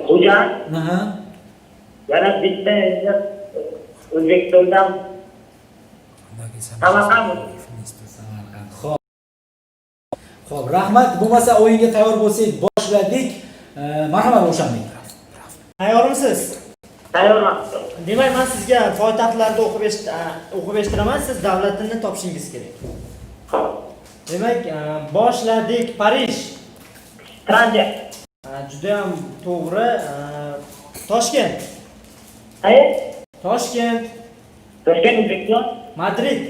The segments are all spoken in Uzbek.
Xo'jand, Aha. yana bitta endi O'zbekistondan Samarqand. Samarqand. Xo'p. Xo'p, rahmat. Bo'lmasa o'yinga tayyor bo'lsak, boshladik. Marhamat, Ravshanbek. Tayyormisiz? Tayyorman. Demak, men sizga poytaxtlarni o'qib eshittiraman, siz davlatini topishingiz kerak. Demak, boshladik. Parij. Fransiya. Juda ham to'g'ri. Toshkent. Qayer? Toshkent. Toshkent, O'zbekiston. Madrid.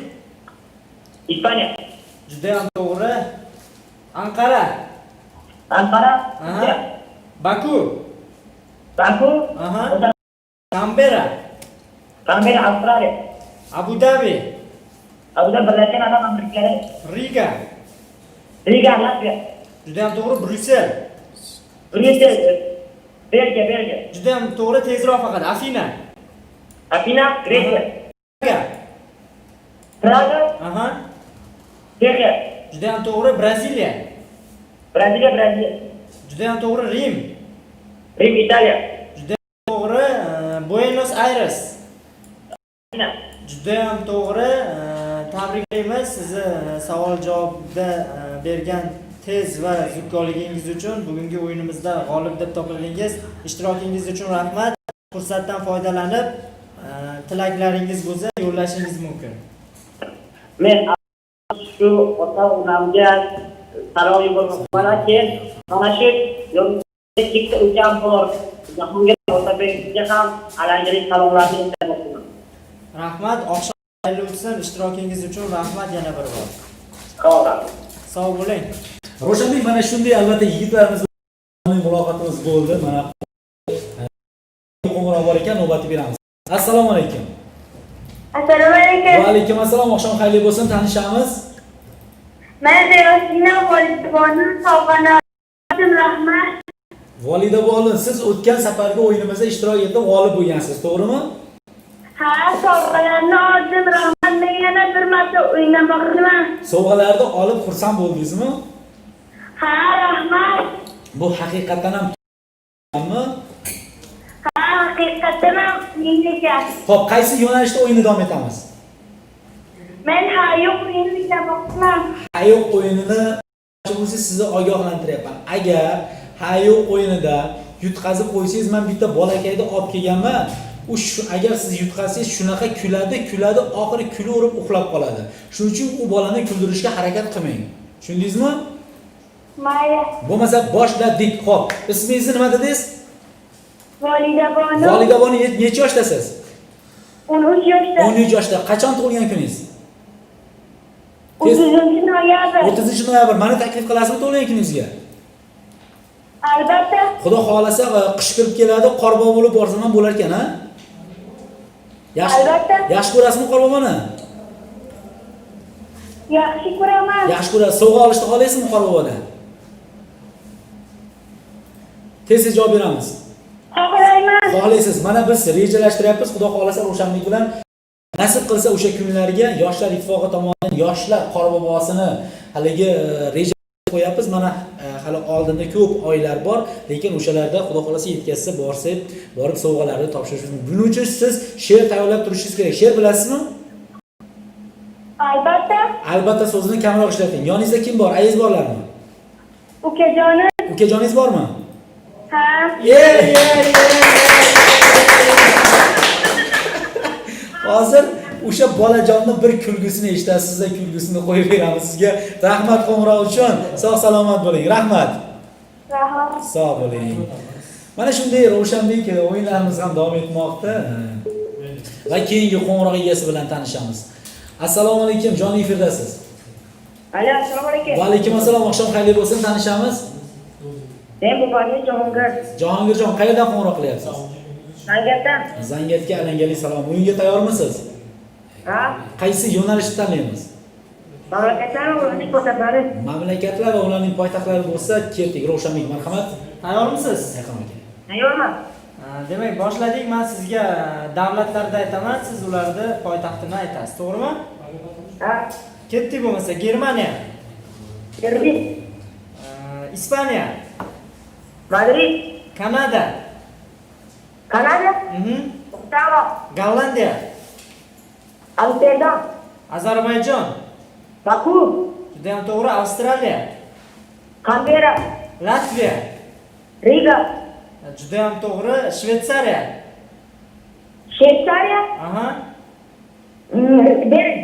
Ispaniya. Juda ham to'g'ri. Anqara. Anqara. Aha. Baku. Baku. Aha. Kanberra. Kanberra, Avstraliya. Abu Dabi. Abu Dhabi, Birlashgan Arab Amirliklari. Riga. Riga, Latviya. Juda ham to'g'ri. Bryussel. Bryussel, Belgiya, Belgiya. Juda ham to'g'ri, tezroq faqat. Afina. Afina, Gretsiya. Praga. Praga, Aha. Chexiya. Juda ham to'g'ri. Braziliya. Braziliya, Braziliya. Juda ham to'g'ri. Rim. Rim, Italiya. Juda ham to'g'ri. Buenos Aires. Argentina. Juda ham to'g'ri. Tabriklaymiz sizni savol javobda bergan tez va zukoligingiz uchun bugungi o'yinimizda g'olib deb topildingiz. Ishtirokingiz uchun rahmat. Fursatdan foydalanib, tilaklaringiz bo'lsa yo'llashingiz mumkin. Men shu ota onamga salom yubormoqchiman, keyin mana shu ikkita ukam bor, Jahongir Otabekga ham alangali salomlarni yetkazmoqchiman. Rahmat, oqshom xayrli o'tsin. Ishtirokingiz uchun rahmat yana bir bor. Sog' Sog' bo'ling. Ravshanbek, mana shunday albatta yigitlarimiz bilan muloqotimiz bo'ldi. Mana qo'ng'iroq bor ekan, navbatni beramiz. Assalomu alaykum. Assalomu alaykum. Va alaykum assalom. Oqshom xayrli bo'lsin. Tanishamiz. Men Zerosina Volidabonu sovg'ani oldim, rahmat. Volida bonu, siz o'tgan safargi o'yinimizda ishtirok etib g'olib bo'lgansiz, to'g'rimi? Ha, sovg'alarni oldim, rahmat. Men yana bir marta o'ynamoqchiman. Sovg'alarni olib xursand bo'ldingizmi? Ha, rahmat. Bu haqiqatdan ham mi? Ha, haqiqatdan ham meniki. Xo'p, qaysi yo'nalishda o'yinni davom etamiz? Men ha yo'q o'yinni o'ynamoqchiman. Ha yo'q o'yinini bo'lsa sizni ogohlantiryapman. Agar ha yo'q o'yinida yutqazib qo'ysangiz, men bitta bolakayni olib kelganman. U shu, agar siz yutqazsangiz shunaqa kuladi, kuladi, oxiri kulaverib uxlab qoladi. Shuning uchun u bolani kuldirishga harakat qilmang. Tushundingizmi? Mayli. Bo'lmasa boshladik. Xo'p, ismingizni nima dedingiz? Volidabonu. Volidabonu, necha yoshdasiz? 13 yoshda. 13 yoshda. Qachon tug'ilgan kuningiz? 30 noyabr. 30 noyabr. Meni taklif qilasizmi tug'ilgan kuningizga? Albatta. Xudo xohlasa qish kirib keladi, qorbobo bo'lib borsam ham bo'lar ekan, ha? Yaxshi. Albatta. Yaxshi ko'rasizmi qorboboni? Yaxshi ko'raman. Yaxshi ko'rasiz. Sovg'a olishni xohlaysizmi qorbobodan? Tez tez javob beramiz. Xohlayman. Xohlaysiz. Mana biz rejalashtiryapmiz. Xudo xohlasa Ravshanbek bilan nasib qilsa o'sha kunlarga Yoshlar ittifoqi tomonidan yoshlar qorbobosini haligi reja qo'yapmiz. Mana hali oldinda ko'p oylar bor, lekin o'shalarda Xudo xohlasa yetkazsa borsak, borib sovg'alarni topshirishimiz mumkin. Buning uchun siz she'r tayyorlab turishingiz kerak. She'r bilasizmi? Albatta. Albatta so'zini kamroq ishlating. Yoningizda kim bor? Ayiz borlarmi? Ukajonim. Ukajoningiz bormi? Ha. Ye, ye, ye. Hozir o'sha bolajonni bir kulgusini eshitasizda, kulgusini qo'yib beramiz sizga. Rahmat qo'ng'iroq uchun. Sog' salomat bo'ling. Rahmat. Rahmat. Sog' bo'ling. Mana shunday Ravshanbek o'yinlarimiz ham davom etmoqda. Va keyingi qo'ng'iroq egasi bilan tanishamiz. Assalomu alaykum, jonli efirdasiz. Alo, assalomu alaykum. Va alaykum assalom, oqshom xayrli bo'lsin, tanishamiz. Men Boboli Jahongir. Jahongirjon, qayerdan qo'ng'iroq qilyapsiz? Zangiotdan. Zangiotga alangali salom. O'yinga tayyormisiz? Ha? Qaysi yo'nalishni tanlaymiz? Mamlakatlar va ularning poytaxtlari. Mamlakatlar va ularning poytaxtlari bo'lsa, ketdik. Ravshanbek, marhamat. Tayyormisiz? Yaqin aka. Tayyorman. Demak, boshladik. Men sizga davlatlarni aytaman, siz ularni poytaxtini aytasiz, to'g'rimi? Ha. Ketdik bo'lmasa. Germaniya. Berlin. Ispaniya. Madrid. Kanada. Kanada. Ottawa. Gollandiya. Amsterdam. Ozarbayjon. Baku. Judayam to'g'ri. Avstraliya. Kanberra. Latviya. Riga. Judayam to'g'ri. Shvetsariya. Shvetsariya. Aha. Bern.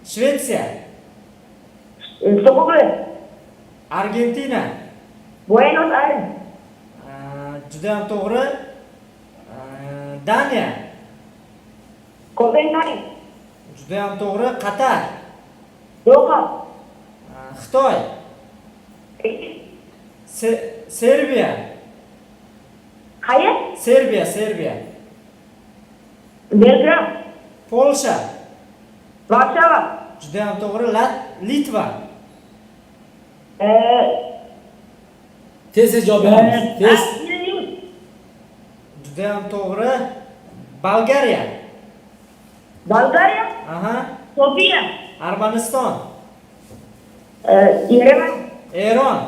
Shvetsiya. Stokgolm. Argentina. Buenos Aires. Judayam to'g'ri. Daniya. Kopengagen. Judayam to'g'ri. Qatar. Doha. Xitoy. Serbiya. Qayer? Serbiya, Serbiya. Belgrad. Polsha. Varshava. Judayam to'g'ri. Litva. Tez tez javob beramiz. Tez. Vilnius. Judayam to'g'ri. Bolgariya. Bolgariya. Aha. Sofiya. Armaniston. Yerevan. Eron.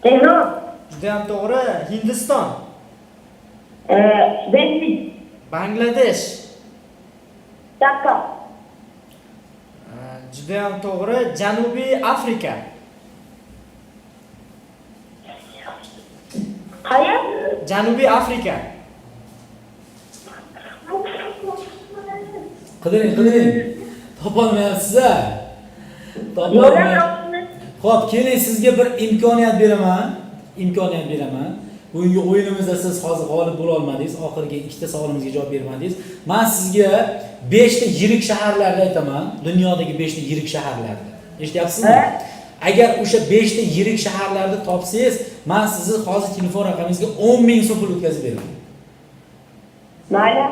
Tehron. Judayam to'g'ri. Hindiston. Delhi. Bangladesh. Dhaka. Judayam to'g'ri. Janubiy Afrika. Qayer? Janubiy Afrika. Qidiring, qidiring. Topolmayapsiz a? Topolmayapsiz. Xo'p, keling, sizga bir imkoniyat beraman. Imkoniyat beraman. Bugungi o'yinimizda siz hozir g'olib bo'la olmadingiz. Oxirgi ikkita savolimizga javob bermadingiz. Men sizga 5 ta yirik shaharlarni aytaman. Dunyodagi 5 ta yirik shaharlarni. Eshityapsizmi? Agar o'sha 5 ta yirik shaharlarni topsangiz, men sizni hozir telefon raqamingizga 10 ming so'm pul o'tkazib beraman. Mayli.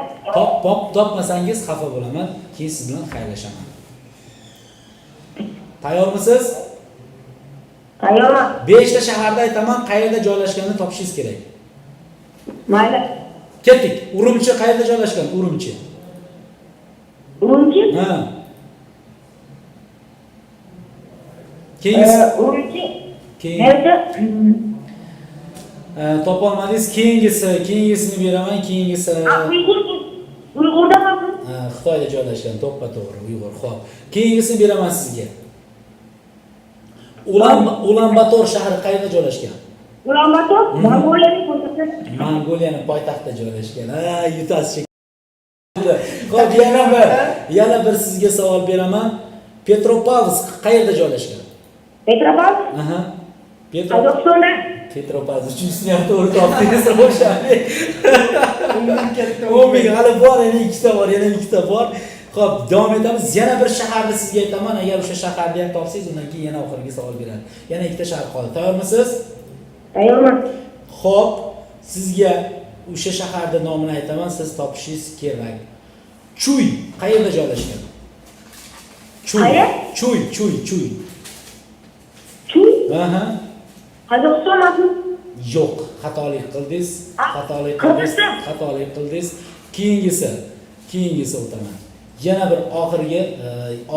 Topmasangiz xafa bo'laman, keyin siz bilan xayrlashaman. Tayyormisiz? Tayyorman. 5 ta shaharda aytaman, qayerda joylashganini topishingiz kerak. Mayli. Ketdik. Urumchi qayerda joylashgan? Urumchi. Urumchi? Ha. Keyingisi. Urumchi. Keyin. Nerede? Topolmadingiz. Keyingisi, keyingisini beraman, keyingisi. Uyg'ur. Uyg'urda mı? Ha, Xitoyda joylashgan, to'ppa to'g'ri, Uyg'ur. Xo'p. Keyingisini beraman sizga. Ulan Bator shahri qayerda joylashgan? Ulan Bator, Mongoliyaning poytaxti. Mongoliyaning poytaxtida joylashgan. Ha, yutasiz. Xo'p, yana bir sizga savol beraman. Petropavlovsk qayerda joylashgan? Petropavlovsk? Aha. Qozog'istonda. Petropavlovsk uchinchisini ham to'g'ri topdingiz, Ravshanbek. 10 ming ketdi. 10 ming hali bor, yana ikkita bor, yana ikkita bor. Xo'p, davom etamiz. Yana bir shaharni sizga aytaman. Agar o'sha shaharni ham topsangiz, undan keyin yana oxirgi savol beradi. Yana ikkita shahar qoldi. Tayyormisiz? Tayyorman. Xo'p, sizga o'sha shaharning nomini aytaman, siz topishingiz kerak. Chuy qayerda joylashgan? Chuy. Qayer? Chuy, Chuy, Chuy. Chuy? Aha. Qozog'istonmi? Yo'q, xatolik qildingiz. Xatolik qildingiz. Qirg'iziston. Xatolik qildingiz. Keyingisi, keyingisi o'taman. Yana bir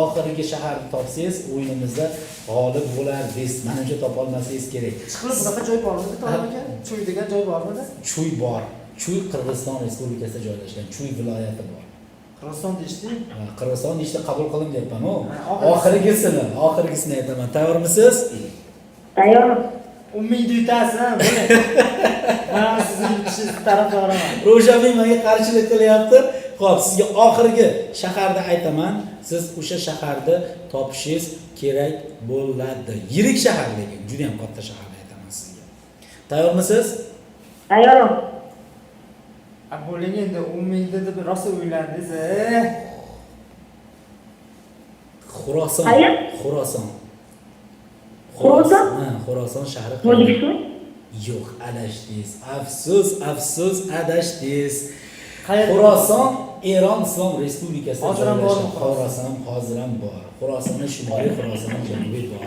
oxirgi shaharni topsangiz, o'yinimizda g'olib bo'lardingiz. Menimcha topolmasangiz kerak. Chiqilib bunaqa joy bormidi, Tohir aka? Chuy degan joy bormidi? Chuy bor. Chuy Qirg'iziston Respublikasida joylashgan. Chuy viloyati bor. Qirg'iziston deyishdi. Ha, Qirg'iziston deyishda qabul qilin deyapman-u. Ha, Oxirgisini, oxirgisini aytaman. Tayyormisiz? Tayyorman. 10 ming yutasiz, ha, buni. Men sizni yutishingizni tarafdoriman. Ravshanbek menga qarshilik qilyapti. Xo'p, sizga oxirgi shaharni aytaman. Siz o'sha shaharni topishingiz kerak bo'ladi. Yirik shahar lekin, juda ham katta shaharni aytaman sizga. Tayyormisiz? Tayyorman. A, bo'ling endi 10 ming deb rosa o'ylandingiz. Xuroson. Qayer? Xuroson. Xuroson? Ha, Xuroson shahri. Tojikiston? Yo'q, adashdingiz. Afsus, afsus, adashdingiz. Qayerda? Xuroson Eron Islom Respublikasida Hozir ham joylashgan. bormi Xuroson hozir ham bor. Xurosonni shimoliy, Xurosonni janubiy bor.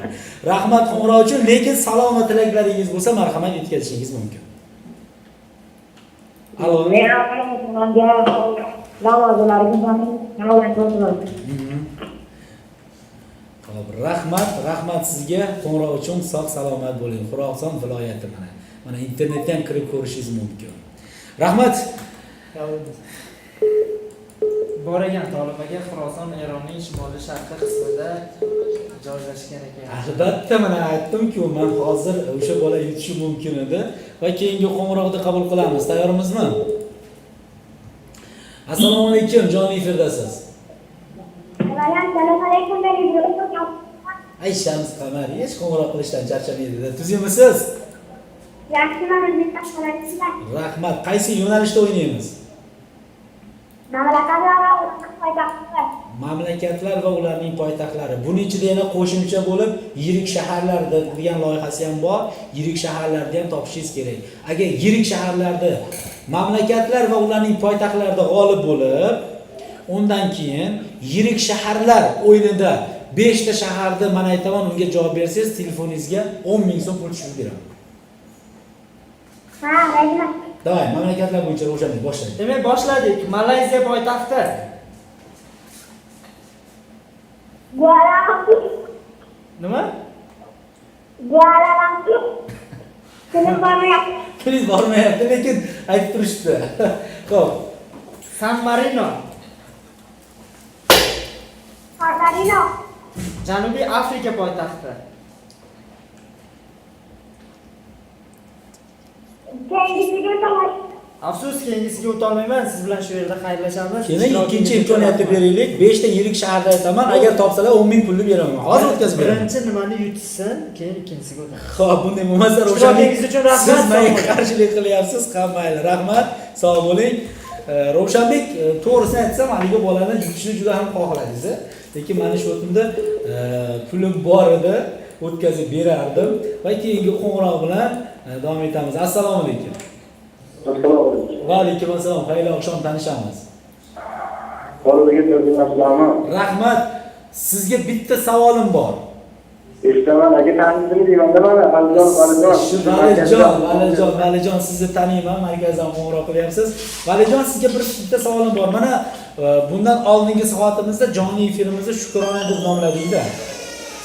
Rahmat qo'ng'iroq uchun, lekin salom va tilaklaringiz bo'lsa, marhamat yetkazishingiz mumkin. Alo. Men avvalambor namozlarga salomat bo'lsin. Xo'p, rahmat, rahmat sizga qo'ng'iroq uchun, sog' salomat bo'ling. Xuroson viloyati mana. Mana internetda ham kirib ko'rishingiz mumkin. Rahmat. Bor ekan, Tolib aka, Xuroson Eronning shimoli sharqi qismida joylashgan ekan. Albatta, mana aytdim-ku, man hozir o'sha bola yutishi mumkin edi va keyingi qo'ng'iroqni qabul qilamiz. Tayyormizmi? Assalomu alaykum, jonli efirdasiz. Assalomu alaykum, men Ibrohim. Ay, Shams Qamar hech qo'ng'iroq qilishdan charchamaydi. Tuzukmisiz? Yaxshiman, o'zingiz qalaysizlar? Rahmat. Qaysi yo'nalishda o'ynaymiz? Mamlakatlar va ularning poytaxtlari. Mamlakatlar va ularning poytaxtlari. Buning ichida yana qo'shimcha bo'lib yirik shaharlar degan loyihasi ham bor. Yirik shaharlarni ham topishingiz kerak. Agar yirik shaharlarda mamlakatlar va ularning poytaxtlarida g'olib bo'lib, undan keyin yirik shaharlar o'yinida 5 ta shaharni man aytaman, unga javob bersangiz, telefoningizga 10 ming so'm pul tushirib beraman. Ha, rahmat. Давай, mamlakatlar bo'yicha Ravshanbek boshlaydi. Demak, boshladik. Malayziya poytaxti. Kuala-Lumpur. Nima? Kuala-Lumpur. Tilim bormayapti. Tilingiz bormayapti, lekin aytib turishibdi. Xo'p. San Marino. San Marino. Janubiy Afrika poytaxti. Keyingisiga o'taman. Afsus, keyingisiga o'tolmayman. Siz bilan shu yerda xayrlashamiz. Keyin ikkinchi imkoniyatni beraylik. 5 ta yirik shaharda aytaman. Agar topsalar 10 ming pulni beraman. Hozir o'tkazib beraman. Birinchi nimani yutsin, keyin ikkinchisiga o'tamiz. Xo'p, bunday bo'lmasa Ravshanbek, Ishtirokingiz uchun rahmat, siz sog' menga bo'ling. qarshilik qilyapsiz. Ha, mayli, rahmat. Sog' bo'ling. Ravshanbek, to'g'risini aytsam, haligi bolani yutishni juda ham xohladingiz. Lekin mani shu o'timda pulim bor edi, o'tkazib berardim va keyingi qo'ng'iroq bilan davom etamiz. Assalomu alaykum. Assalomu alaykum. Va alaykum assalom. Xayrli oqshom, tanishamiz. Qo'lidagi turgan. Rahmat. Sizga bitta savolim bor. Eshitaman, aka, taniysizmi deymanda mana, Valijon, Valijon. Shu Valijon, Valijon, Valijon, sizni taniyman, markazdan qo'ng'iroq qilyapsiz. Valijon, sizga bir bitta savolim bor. Mana bundan oldingi soatimizda jonli efirimizda Shukrona deb nomladikda.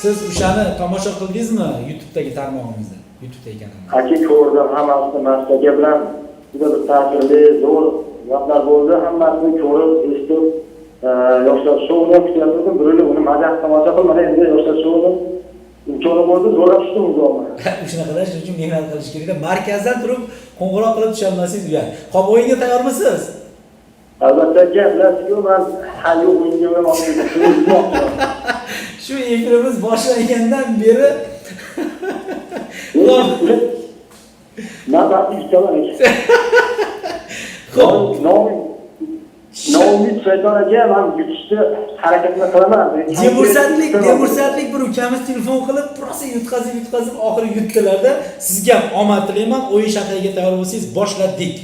Siz o'shani tomosha qildingizmi YouTube'dagi tarmog'imizda? YouTube'da ekanini. Aka, ko'rdim, hammasini Mast aka bilan juda bir ta'sirli, zo'r gaplar bo'ldi. Hammasini ko'rib, eshitib, yoshlar shouni kutyaptim. Bir yil uni maza tomosha qilib, mana endi yoshlar shouni imkoni bo'ldi, zo'rlab tushdim o'zimni. Shunaqa shuning uchun mehnat qilish kerak. Markazdan turib qo'ng'iroq qilib tusholmasangiz uyat. Xo'p, o'yinga tayyormisiz? Albatta, aka, bilasizku, man ha yo'q o'yinga o'ynamoqchi. Shu efirimiz boshlangandan beri Xo'p, Man baxtli yutaman aka. Xo'p. Noumid shayton aka, man yutishni harakatini qilaman. Demursatlik bir ukamiz telefon qilib, rosa yutqazib, yutqazib, oxiri yutdilarda. Sizga ham omad tilayman. O'yin shahriga tayyor bo'lsangiz, boshladik.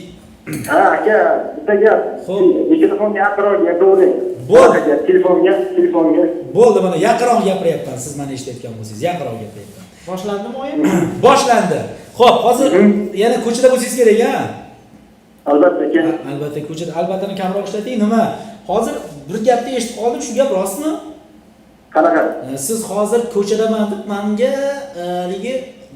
Ha, aka, bitta gap. Xo'p. Mikrofonga yaqinroq gapiravering. Bo'ldi. Aka, telefonga, telefonga. Bo'ldi, mana yaqinroq gapiryapman. Siz meni eshitayotgan bo'lsangiz, yaqinroq gapiryapman. Boshlandimi o'yin? Boshlandi. Xo'p, hozir yana ko'chada bo'lsangiz kerak, ha? Albatta, aka. Albatta ko'chada, albattani kamroq ishlating. Nima? Hozir bir gapni eshitib qoldim, shu gap rostmi? Qanaqa? Siz hozir ko'chadaman deb menga haligi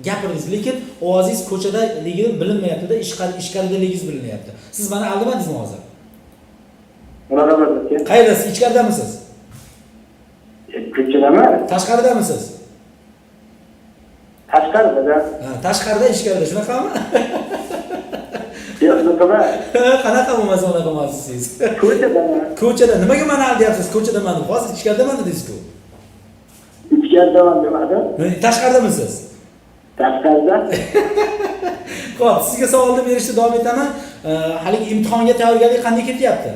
gapirdingiz, lekin ovozingiz ko'chadaligi bilinmayapti-da, ichkaridaligingiz bilinyapti. Siz meni aldamadingizmi hozir? Unaqa emas, aka. Qayerdasiz? Ichkaridamisiz? Ko'chadaman. Tashqaridamisiz? Tashqarida. Ha, tashqarida, ichkarida, shunaqami? Yo'q, unaqa emas. Qanaqa bo'lmasa unaqa emas siz? Ko'chadaman. Ko'chada nimaga meni aldayapsiz? Ko'chadaman deb. Hozir ichkaridaman dedingiz-ku. Ichkaridaman demadim. Tashqaridamisiz? Tashqarida. Xo'p, sizga savolni berishda davom etaman. Haligi imtihonga tayyorgarlik qanday ketyapti?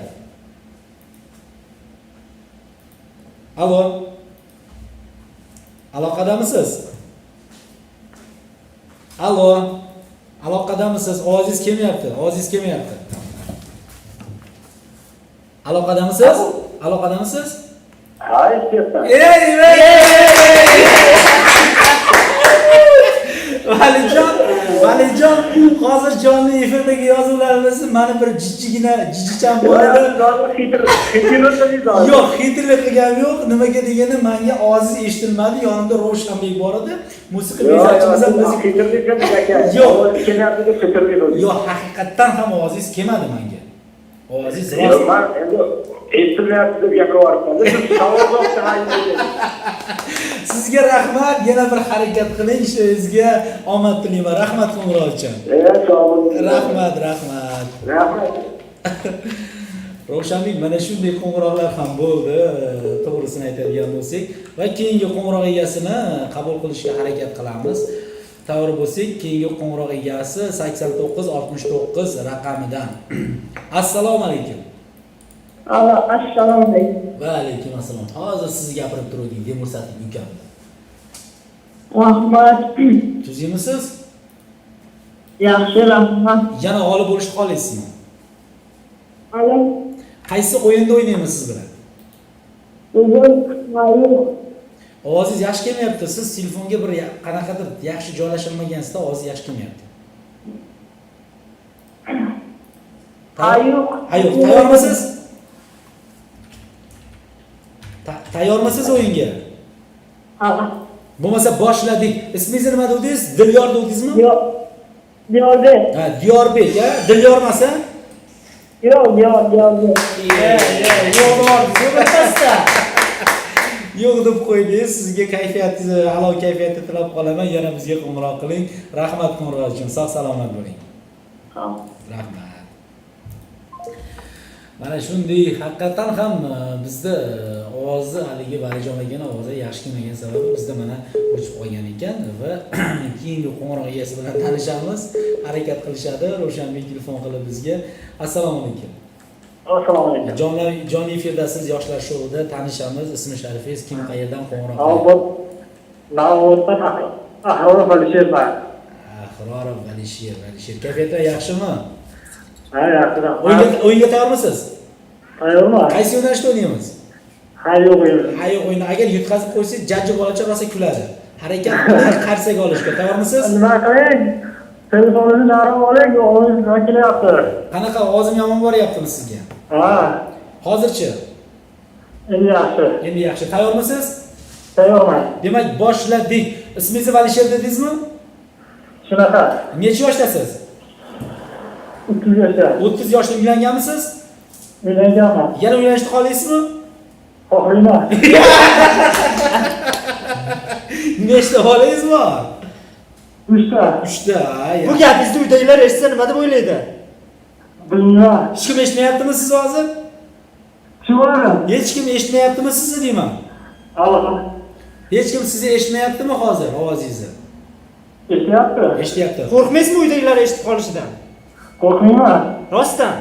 Alo. Aloqadamisiz? Alo. Aloqadamisiz? Ovozingiz kelmayapti. Ovozingiz kelmayapti. Aloqadamisiz? Aloqadamisiz? Ha, eshityapman. Ey, ey, ey! Valijon, Valijon. Valijon, hozir jonli efirdagi yozuvlarimizni mani bir jijjigina jijjicham bor edi. Yo'q, xeterlik qilganim yo'q. Nimaga degani menga ovozingiz eshitilmadi. Yonimda Ravshanbek bor edi. Musiqa bezakchimiz ham biz. Xeterlik qildik aka. Yo'q. Kelyapti deb xeterlik qildik. Yo'q, haqiqatdan ham ovozingiz kelmadi menga. Ovozingiz Yo'q, rost. man endi eshitilmayapti deb gapirib. Savol javobda Sizga rahmat. Yana bir harakat qiling, ishingizga omad tilayman. Rahmat qo'ng'iroq uchun. Sog' bo'ling. Rahmat, rahmat. Rahmat. Ravshanbek, mana shunday qo'ng'iroqlar ham bo'ldi, to'g'risini aytadigan bo'lsak. Va keyingi qo'ng'iroq egasini qabul qilishga harakat qilamiz. Tayyor bo'lsak, keyingi qo'ng'iroq egasi 89 69 raqamidan. Assalomu alaykum. Alo, assalomu alaykum. Va alaykum assalom. Hozir siz gapirib turuvding, Demursatning ukam. Rahmat. Tuzimisiz? Yaxshi, rahmat. Yana g'olib bo'lishni xohlaysizmi? Alo, Qaysi o'yinda o'ynaymiz siz bilan? bugun yo'q. Ovozingiz yaxshi kelmayapti. Siz telefonga bir qanaqadir yaxshi joylashilmagansizda ovozingiz yaxshi kelmayapti. Ha, yo'q. Ha, yo'q. Tayyormisiz? Tayyormisiz o'yinga? Ha, Bo'lmasa boshladik. Ismingizni nima dedingiz? Dilyor dedingizmi? yo'q. Diyorbek. Ha, Diyorbek, ha? Dilyor emas, ha? Yo'q, yo'q, Diyorbek. Yo'q, yo'q, bittasida. Yo'q deb qo'ydingiz. Sizga kayfiyatingizni, a'lo kayfiyatni tilab qolaman. Yana bizga qo'ng'iroq qiling. Rahmat qo'ng'iroq uchun. Sog' salomat bo'ling. Ha. Rahmat. Mana shunday haqiqatdan ham bizda ovozi haligi Valijon akani ovozi yaxshi kelmagan sababi bizda mana o'chib qolgan ekan va keyingi qo'ng'iroq egasi bilan tanishamiz. Harakat qilishadi. Ravshanbek telefon qilib bizga. Assalomu alaykum. Assalomu alaykum. Jonli jonli efirdasiz, Yoshlar shouvida tanishamiz. Ismi sharifingiz kim, qayerdan qo'ng'iroq Navbat Navbatdan Ahrorov Alisherman. Ahrorov Alisher, Alisher. Kayfiyatlar yaxshimi? Ha, yaxshi. O'yinga tayyormisiz? Tayyorman. Qaysi yo'nalishda o'ynaymiz? Ha, yo'q, yo'q. Ha, yo'q o'yini. Agar yutqazib qo'ysangiz, jajji bolacha rosa kuladi. Harakat qiling qarsak olishga. Tayyormisiz? Nima qiling? Telefonini nari oling, ovoz nima kelyapti? Qanaqa, ovozim yomon boryaptimi sizga? Ha, Hozirchi? Endi yaxshi. Endi yaxshi. Tayyormisiz? Tayyorman. Demak, boshladik. Ismingizni Alisher dedingizmi? Shunaqa. Necha yoshdasiz? 30 yoshda. 30 yoshda. Uylanganmisiz? Uylanganman. Yana uylanishni xohlaysizmi? Xohlayman. Nechta bolangiz bor? 3ta. 3ta. Bu gapingizni uydagilar eshitsa nima deb o'ylaydi? Bilmayman. Hech kim eshitmayaptimi sizni hozir? Tushunmadim. Hech kim eshitmayaptimi sizni deyman? Alo. Hech kim sizni eshitmayaptimi hozir ovozingizni? Eshityapti? Eshityapti. Qo'rqmaysizmi uydagilar eshitib qolishidan? Qo'rqmayman. Rostdan.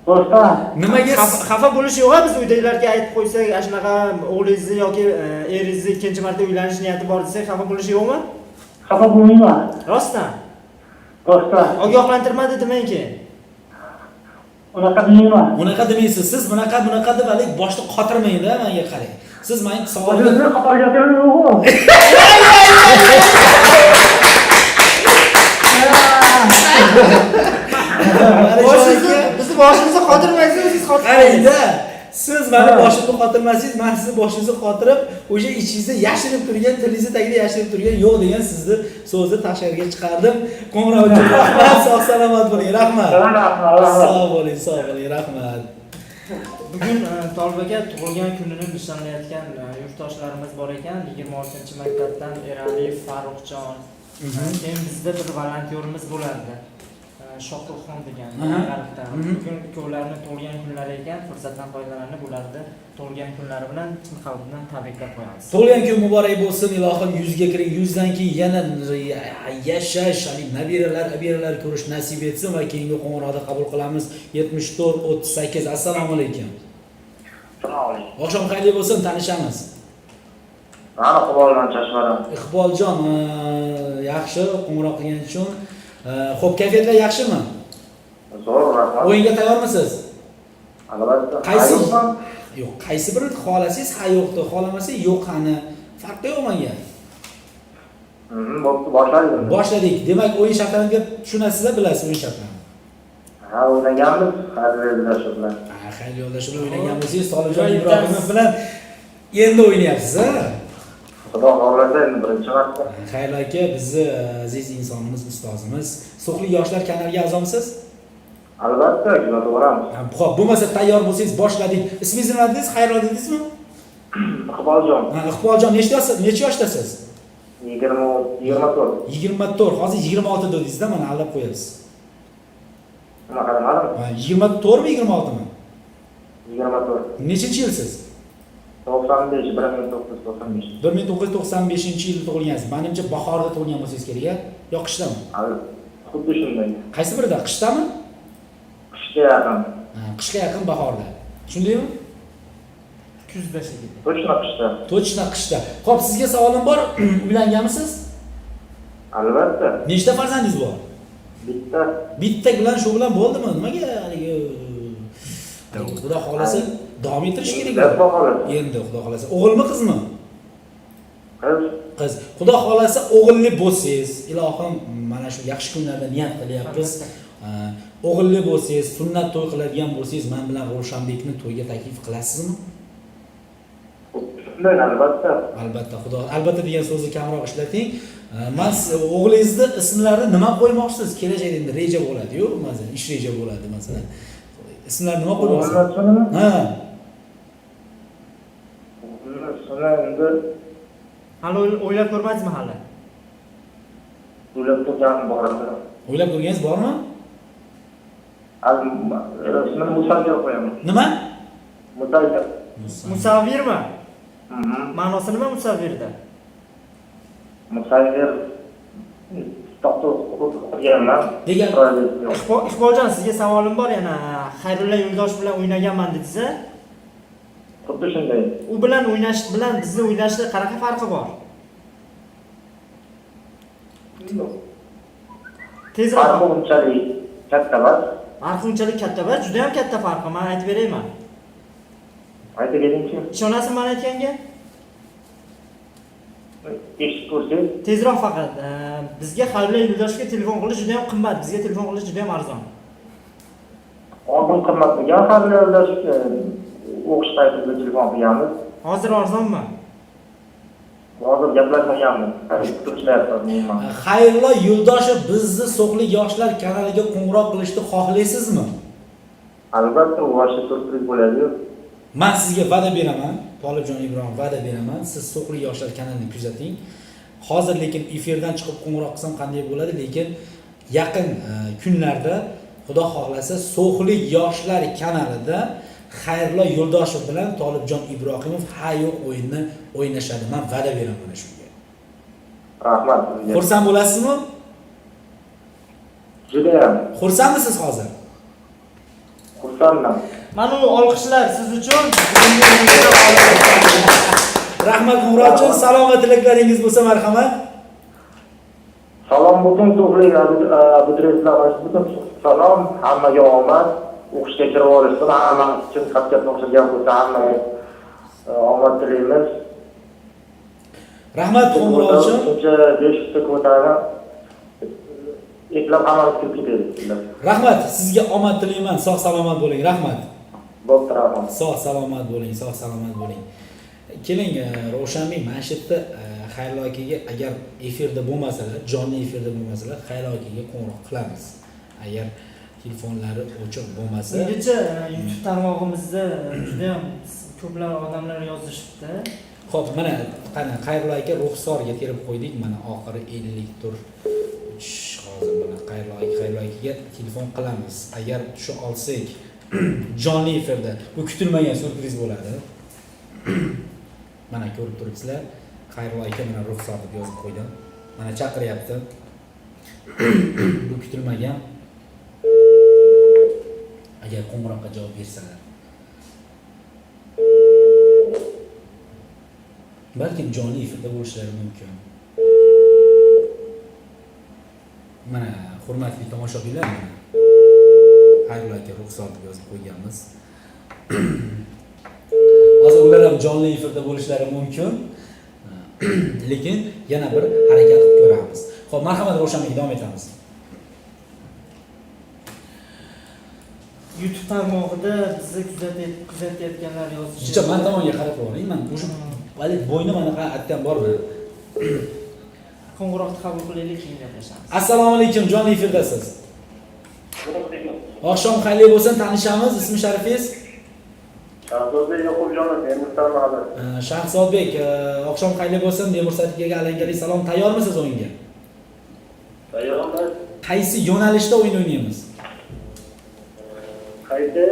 Rostdan. Nimaga Xafa bo'lish yo'q, biz uydagilarga aytib qo'ysak, ana shunaqa o'g'lingizni yoki eringizni ikkinchi marta uylanish niyati bor desak, xafa bo'lishi yo'qmi? Xafa bo'lmayman. Rostdan. Rostdan. Ogohlantirmadi demang keyin. Unaqa demayman. Unaqa demaysiz. Siz bunaqa bunaqa deb haligi boshni qotirmang-da, menga qarang. Siz meni savolimga O'zingizni qotirganim yo'q-ku. Boshingizni, bizni boshimizni qotirmaysiz, o'zingiz qotirmaysiz. Qarang-da, siz meni boshimni qotirmasangiz, men sizni boshingizni qotirib, o'sha ichingizda yashirib turgan, tilingizni tagida yashirib turgan yo'q degan sizni so'zni tashqariga chiqardim. Qo'ng'iroq uchun rahmat, sog' salomat bo'ling, rahmat. Rahmat, rahmat. Sog' bo'ling, sog' bo'ling, rahmat. Bugun Tolib aka tug'ilgan kunini nishonlayotgan yurtdoshlarimiz bor ekan. 26-maktabdan Eraliyev Farruxjon. Keyin bizda bir volontyorimiz bo'lardi. Shohruxxon degan g'arbdan. Bugun ikkovlarini tug'ilgan kunlari ekan, fursatdan foydalanib ularni tug'ilgan kunlari bilan chin qalbimdan tabriklab qo'yamiz. Tug'ilgan kun muborak bo'lsin, ilohim 100 ga kiring, 100 dan keyin yana yashash, ya'ni nabiralar, abiralar ko'rish nasib etsin va keyingi qo'ng'iroqda qabul qilamiz. 74 38. Assalomu alaykum. Assalomu alaykum. Oqshom xayrli bo'lsin, tanishamiz. Mana Iqboldan, Chashmadan. Iqboljon, yaxshi qo'ng'iroq qilgan uchun. Xo'p, kayfiyatlar yaxshimi? Zo'r, rahmat. O'yinga tayyormisiz? Albatta. Qaysi? Yo'qmi? Yo'q, qaysi birini xohlasangiz ha yo'qdi, xohlamasangiz yo'q qani. Farqi yo'q menga. Bo'pti, boshlaymiz. Boshladik. Demak, o'yin shartlarini tushunasizlar, bilasiz o'yin shartlarini. Ha, o'ynaganmiz, Xayr Yo'ldoshev bilan. Ha, Xayr Yo'ldoshev bilan o'ynagan bo'lsangiz, Tolibjon Ibrohimov bilan endi o'ynayapsiz, a? Xudo xohlasa endi birinchi marta. Xayr aka bizni aziz insonimiz, ustozimiz. So'xli yoshlar kanaliga a'zomisiz? Albatta, kuzatib boramiz. Ha, xo'p, bo'lmasa tayyor bo'lsangiz boshladik. Ismingizni nima dedingiz? Xayrullo dedingizmi? Iqboljon, Ha, Iqboljon, necha yoshdasiz? 24. 24, hozir 26 dedingizda, mana aldab qo'yapsiz. Nima qaramadim? Ha, 24 mi, 26 mi? 24. Nechinchi yilsiz? 95, 1995. 1995-yilda tug'ilgansiz. Menimcha bahorda tug'ilgan bo'lsangiz kerak, a? Yo qishdami? Xuddi shunday. Qaysi birida? Qishdami? Qishga yaqin. Ha, qishga yaqin bahorda. Shundaymi? Kuzda shekilli. Точно qishda. Точно qishda. Xo'p, sizga savolim bor. Uylanganmisiz? Albatta. Nechta farzandingiz bor? Bitta. Bitta bilan shu bilan bo'ldimi? Nimaga haligi Xudo xolasa davom ettirish kerak. Xudo xohlasa. Endi Xudo xolasa. O'g'ilmi, qizmi? Qiz. Qiz. Xudo xolasa o'g'illi bo'lsangiz, ilohim mana shu yaxshi kunlarda niyat qilyapmiz. O'g'illi bo'lsangiz, sunnat to'y qiladigan bo'lsangiz, men bilan Ravshanbekni to'yga taklif qilasizmi? Shunday, albatta. Albatta, Xudo, albatta degan so'zni kamroq ishlating. Man o'g'lingizni ismlarini nima qo'ymoqchisiz? Kelajakda endi reja bo'ladi-yu, masalan, ish reja bo'ladi masalan. Ismlarini nima qo'ymoqchisiz? O'g'ilni ismini? Ha. O'g'ilni ismini endi Hali o'ylab ko'rmadingizmi hali? o'ylab ko'rganim bor. O'ylab ko'rganingiz bormi? Ismini Musavvir qo'yaman. Nima? Musavvir. Musavvirmi? Ma'nosi nima musavvirda? Musavvir kitobda o'qiganman. Degan Iqboljon, sizga savolim bor yana. Xayrulla Yo'ldoshev bilan o'ynaganman dedingiz-a? Xuddi shunday. U bilan o'ynash bilan bizni o'ynashda qanaqa farqi bor? Tezroq. Farqi unchalik katta emas. Farqi unchalik katta emas, juda ham katta farqi. Men aytib beraymi? Aytib beringchi. Ishonasizmi men aytganga? Eshitib ko'rsangiz. Tezroq faqat. Bizga Xayrulla Yo'ldoshevga telefon qilish juda ham qimmat, bizga telefon qilish juda ham arzon. Oldin qimmat bo'lgan Xayrulla Yo'ldoshevga o'qish paytida telefon qilganmiz. Hozir arzonmi? Hozir gaplashmaganmiz. Turishlayapmiz umuman. Xayrullo Yo'ldoshev bizni So'xli yoshlar kanaliga qo'ng'iroq qilishni xohlaysizmi? Albatta, u vashta syurpriz bo'ladi. Men sizga va'da beraman, Tolibjon Ibrohim va'da beraman. Siz So'xli yoshlar kanalini kuzating. Hozir lekin efirdan chiqib qo'ng'iroq qilsam qanday bo'ladi, lekin yaqin kunlarda Xudo xohlasa So'xli yoshlar kanalida Xayrullo Yo'ldoshev bilan Tolibjon Ibrohimov ha yo'q o'yinni o'ynashadi. Men va'da beraman mana shunga. Rahmat sizga. Xursand bo'lasizmi? Juda ham. Xursandmisiz hozir? Xursandman. Mana bu olqishlar siz uchun. Rahmat qo'ng'iroq uchun. Salom va tilaklaringiz bo'lsa marhamat. Salom butun So'xli abituriyentlar, butun salom, hammaga omad. O'qishga kirib olishsin, hamma kim xatga topshirgan bo'lsa hammaga omad tilaymiz. Rahmat qo'ng'iroq uchun. Shuncha 500 ta kvotani eplab hammamiz kirib ketaylik. Rahmat, sizga omad tilayman. Sog' salomat bo'ling. Rahmat. Bo'pti, rahmat. Sog' salomat bo'ling, sog' salomat bo'ling. Keling, Ravshanbek, mana shu yerda Xayrullo akaga agar efirda bo'lmasalar, jonli efirda bo'lmasalar, Xayrullo akaga qo'ng'iroq qilamiz. Agar telefonlari o'chiq bo'lmasa. Bungacha YouTube tarmog'imizda juda ham ko'plab odamlar yozishibdi. Xo'p, mana qani Xayrullo aka Ruxsorga terib qo'ydik. Mana oxiri 50 3 hozir mana Xayrullo akaga telefon qilamiz. Agar tusha olsak jonli efirda bu kutilmagan syurpriz bo'ladi. Mana ko'rib turibsizlar. Xayrullo aka mana Ruxsor deb yozib qo'ydim. Mana chaqiryapti. Bu kutilmagan. Agar qo'ng'iroqqa javob bersalar. Balkim jonli efirda bo'lishlari mumkin. Mana hurmatli tomoshabinlar, mana Xayrullo aka Ruxsor deb yozib qo'yganmiz. Hozir ular ham jonli efirda bo'lishlari mumkin. Lekin yana bir harakat qilib ko'ramiz. Xo'p, marhamat Ravshanbek, davom etamiz. YouTube tarmog'ida bizni kuzatayotganlar yozishi. Jicha, man tomonga qarab yuboring. Man o'sha hali bo'yni manaqa atgan bormi? Qo'ng'iroqni qabul qilaylik, keyin gaplashamiz. Assalomu alaykum, jonli efirdasiz. Oqshom xayrli bo'lsin, tanishamiz, ismi sharifingiz? Shahzodbek Yoqubjonov, Emursat mahallasi. Shahzodbek, oqshom xayrli bo'lsin, Demursat akaga alangali salom. Tayyormisiz o'yinga? Tayyormiz. Qaysi yo'nalishda o'yin o'ynaymiz? Qaysi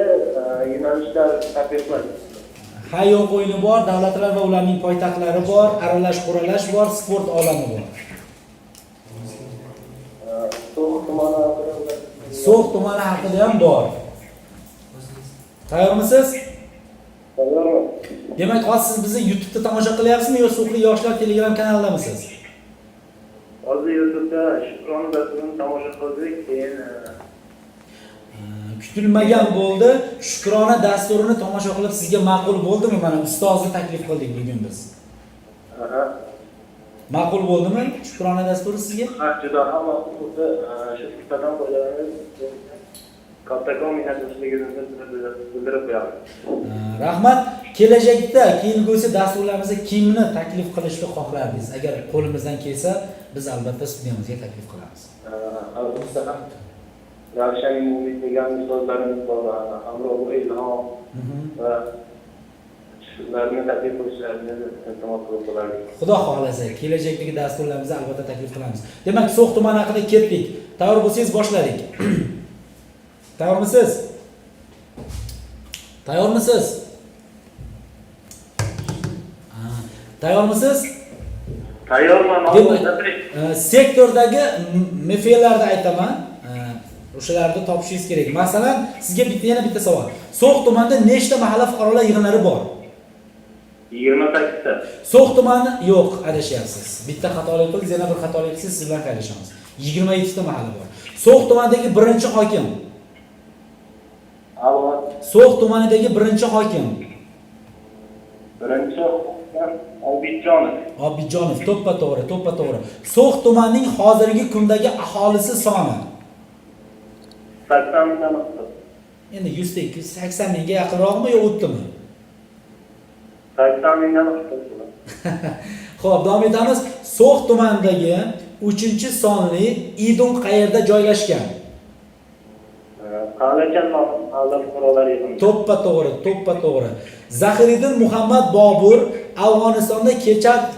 yo'nalishlar taklif qiladi? Ha yo'q o'yini bor, davlatlar va ularning poytaxtlari bor, aralash quralash bor, sport olami bor. So'x tumani So'x tumani haqida ham bor. Tayyormisiz? Tayyormiz. Demak, hozir siz bizni YouTube'da tomosha qilyapsizmi yo So'xli yoshlar Telegram kanalidamisiz? Hozir YouTube'da Shukrona dasturini tomosha qildik, keyin Kutilmagan bo'ldi. Shukrona dasturini tomosha qilib sizga ma'qul bo'ldimi? Mana ustozni taklif qildik bugun biz. Aha. Ma'qul bo'ldimi Shukrona dasturi sizga? Ha, juda ham ma'qul bo'ldi. Shu fursatdan foydalanib kattakon minnatdorchiligimizni bildirib qo'yamiz. Rahmat. Kelajakda kelgusi dasturlarimizda kimni taklif qilishni xohlardingiz? Agar qo'limizdan kelsa, biz albatta studiyamizga taklif qilamiz. Albatta ham Ravshan Imomov degan ustozlarimiz bor, Hamroh Ilhom va shularni taklif qilishlarini iltimos qilib qolardik. Xudo xohlasa, kelajakdagi dasturlarimizda albatta taklif qilamiz. Demak, So'x tumani haqida ketdik. Tayyor bo'lsangiz boshladik. Tayyormisiz? Tayyormisiz? Tayyormisiz? Tayyorman. Demak, sektordagi mflarni aytaman. O'shalarni topishingiz kerak. Masalan, sizga yana bitta savol. So'x tumanida nechta mahalla fuqarolar yig'inlari bor? 28 ta. So'x tumani yo'q, adashyapsiz. Bitta xatolik qildingiz, yana bir xatolik qilsangiz siz bilan xayrlashamiz. 27 ta mahalla bor. So'x tumanidagi birinchi hokim. Alo. So'x tumanidagi birinchi hokim. Birinchi hokim Obidjonov. Obidjonov, to'ppa to'g'ri, to'ppa to'g'ri. So'x tumanining hozirgi kundagi aholisi soni 80 mingdan ortiq. Endi 100 ta 280 mingga yaqinroqmi yo o'tdimi? 80 mingdan ortiq. Xo'p, davom etamiz. So'x tumanidagi 3-sonli Idun qayerda joylashgan? Qal'achan mahalla fuqarolar yig'ini. To'ppa to'g'ri, to'ppa to'g'ri. Zahiriddin Muhammad Bobur Afg'onistonda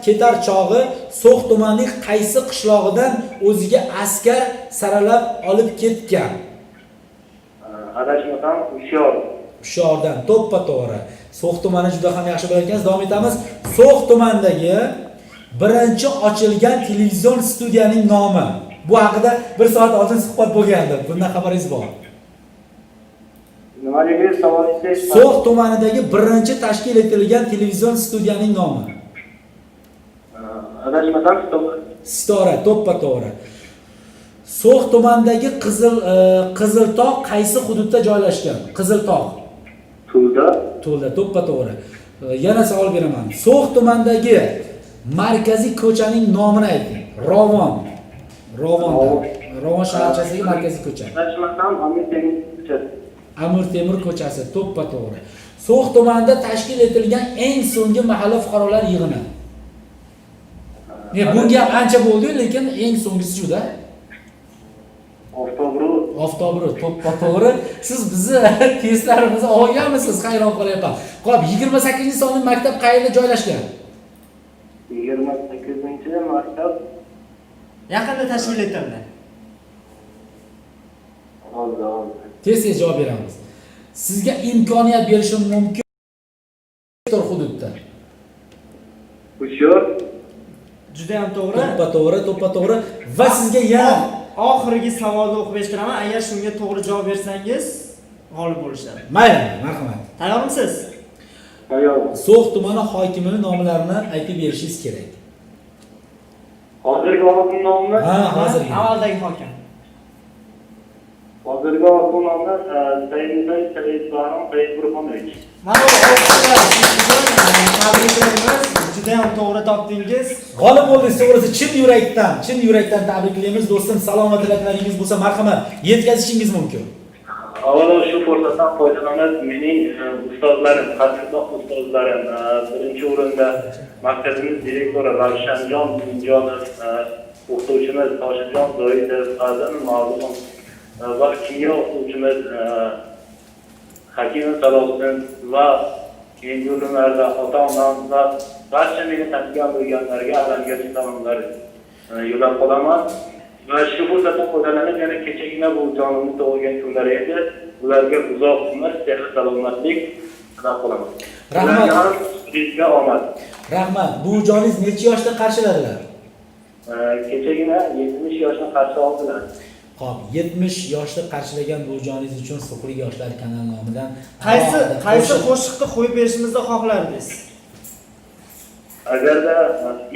ketar chog'i So'x tumanining qaysi qishlog'idan o'ziga askar saralab olib ketgan? Adashmasam Hushyor. Hushyordan, to'ppa to'g'ri. So'x tumani juda ham yaxshi bilar ekansiz. Davom etamiz. So'x tumanidagi birinchi ochilgan televizion studiyaning nomi. Bu haqida bir soat oldin suhbat bo'lgandi. Bundan xabaringiz bor. Nima dedingiz? Savolingizni So'x tumanidagi birinchi tashkil etilgan televizion studiyaning nomi. Adashmasam Sitora. Sitora, to'ppa to'g'ri. So'x tumanidagi Qiziltog' qaysi hududda joylashgan? Qiziltog'. Tulda. Tulda, to'ppa to'g'ri. Yana savol beraman. So'x tumanidagi markaziy ko'chaning nomini ayting. Rovon. Rovon shaharchasidagi markaziy ko'cha. Adashmasam Amir Temur ko'chasi. Amir Temur ko'chasi, to'ppa to'g'ri. So'x tumanida tashkil etilgan eng so'nggi mahalla fuqarolar yig'ini. Bunga ham ancha bo'ldi, lekin eng so'nggisi shu-da. Oftobru. Oftobru, to'ppa to'g'ri. Siz bizni testlarimizni olganmisiz? Hayron qolyapman. Xo'p, 28-sonli maktab qayerda joylashgan? 28-maktab yaqinda tashkil etildi. Hozir. Tez-tez javob beramiz. Sizga imkoniyat berishim mumkin hududda. Hushyor. Juda ham to'g'ri. To'ppa to'g'ri, to'ppa to'g'ri. Va sizga yana oxirgi savolni o'qib eshittiraman. Agar shunga to'g'ri javob bersangiz, g'olib bo'lishadi. Mayli, marhamat. Tayyormisiz? Tayyorman. So'x tumani hokimini nomlarini aytib berishingiz kerak. Hozirgi hokim nomini? Ha, hozirgi. Avvaldagi hokim. Hozirgi hokim nomini Saidmusayev Said Bahrom Said Burxonovich. Mana bu olqishlar siz uchun, tabriklaymiz. Juda ham to'g'ri topdingiz. G'olib bo'ldingiz, to'g'risi chin yurakdan, chin yurakdan tabriklaymiz do'stim. Salom va tilaklaringiz bo'lsa, marhamat, yetkazishingiz mumkin. Avvalo shu fursatdan foydalanib mening ustozlarim, qadrdon ustozlarim, birinchi o'rinda maktabimiz direktori Ravshanjon Mo'minjonov, o'qituvchimiz Toshirjon Zoidov, Azim Ma'lumov va kimyo o'qituvchimiz Hakimov Salohiddin va keyingi o'rinlarda ota-onam va barcha meni tanigan bilganlarga alangacha salomlar yo'llab qolaman. Va shu fursatdan foydalanib yana kechagina bu jonimni tug'ilgan kunlari edi. Ularga uzoq umr, sihat, salomatlik tilab qolaman. Rahmat. Ularga ham sizga omad. Rahmat. Buvijoningiz necha yoshda qarshiladilar? Kechagina 70 yoshni qarshi oldilar. Xo'p, 70 yoshda qarshilagan buvijoningiz uchun Suqlik yoshlar kanali nomidan Qaysi alohida qaysi qo'shiq- qo'shiqni qo'yib berishimizni xohlardingiz? Agarda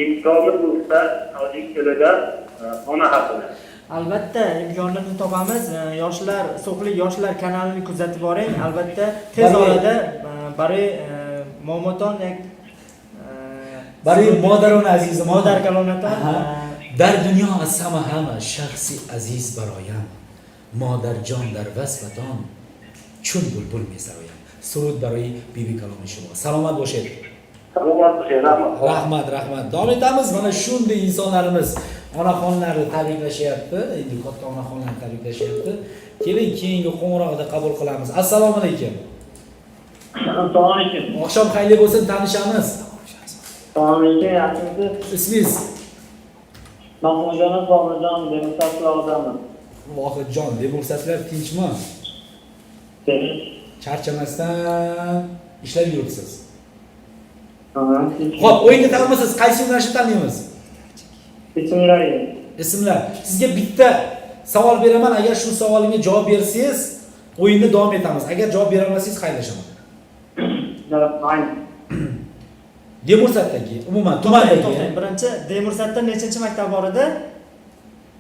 imkoni bo'lsa, tojik tilida ona haqida. Albatta imkonini topamiz. Yoshlar, So'xlik yoshlar kanalini kuzatib boring. Albatta tez orada bari momoton yak Барои модарони азиз. Модар калонатон. Дар дунё аз ҳама ҳама шахси азиз бароям, модарҷон, дар васфатон чун булбул месароям. Суруд барои биби калони шумо. Саломат бошед. Salomat bo'ling, rahmat. Rahmat, rahmat. Davom etamiz. Mana shunday insonlarimiz onaxonlarni tabriklashyapti, endi katta onaxonlarni tabriklashyapti. Keling, keyingi qo'ng'iroqni qabul qilamiz. Assalomu alaykum. Assalomu alaykum. Oqshom xayrli bo'lsin, tanishamiz. Assalomu alaykum, yaxshimisiz? Ismingiz? Mahmudjonov Boburjon, Demursatlardanman. Vohidjon, demursatlar tinchmi? Tinch. Charchamasdan ishlab yuribsiz. Aha, tinch. Xo'p, o'yinga tayyormisiz? Qaysi yo'nalishni tanlaymiz? Ismlar. Ismlar. Sizga bitta savol beraman. Agar shu savolimga javob bersangiz, o'yinni davom etamiz. Agar javob bera olmasangiz, xayrlashaman. Ayni. Demursatdagi, umuman To'xtang, tumandagi to'xtang. Birinchi Demursatda nechinchi maktab bor edi?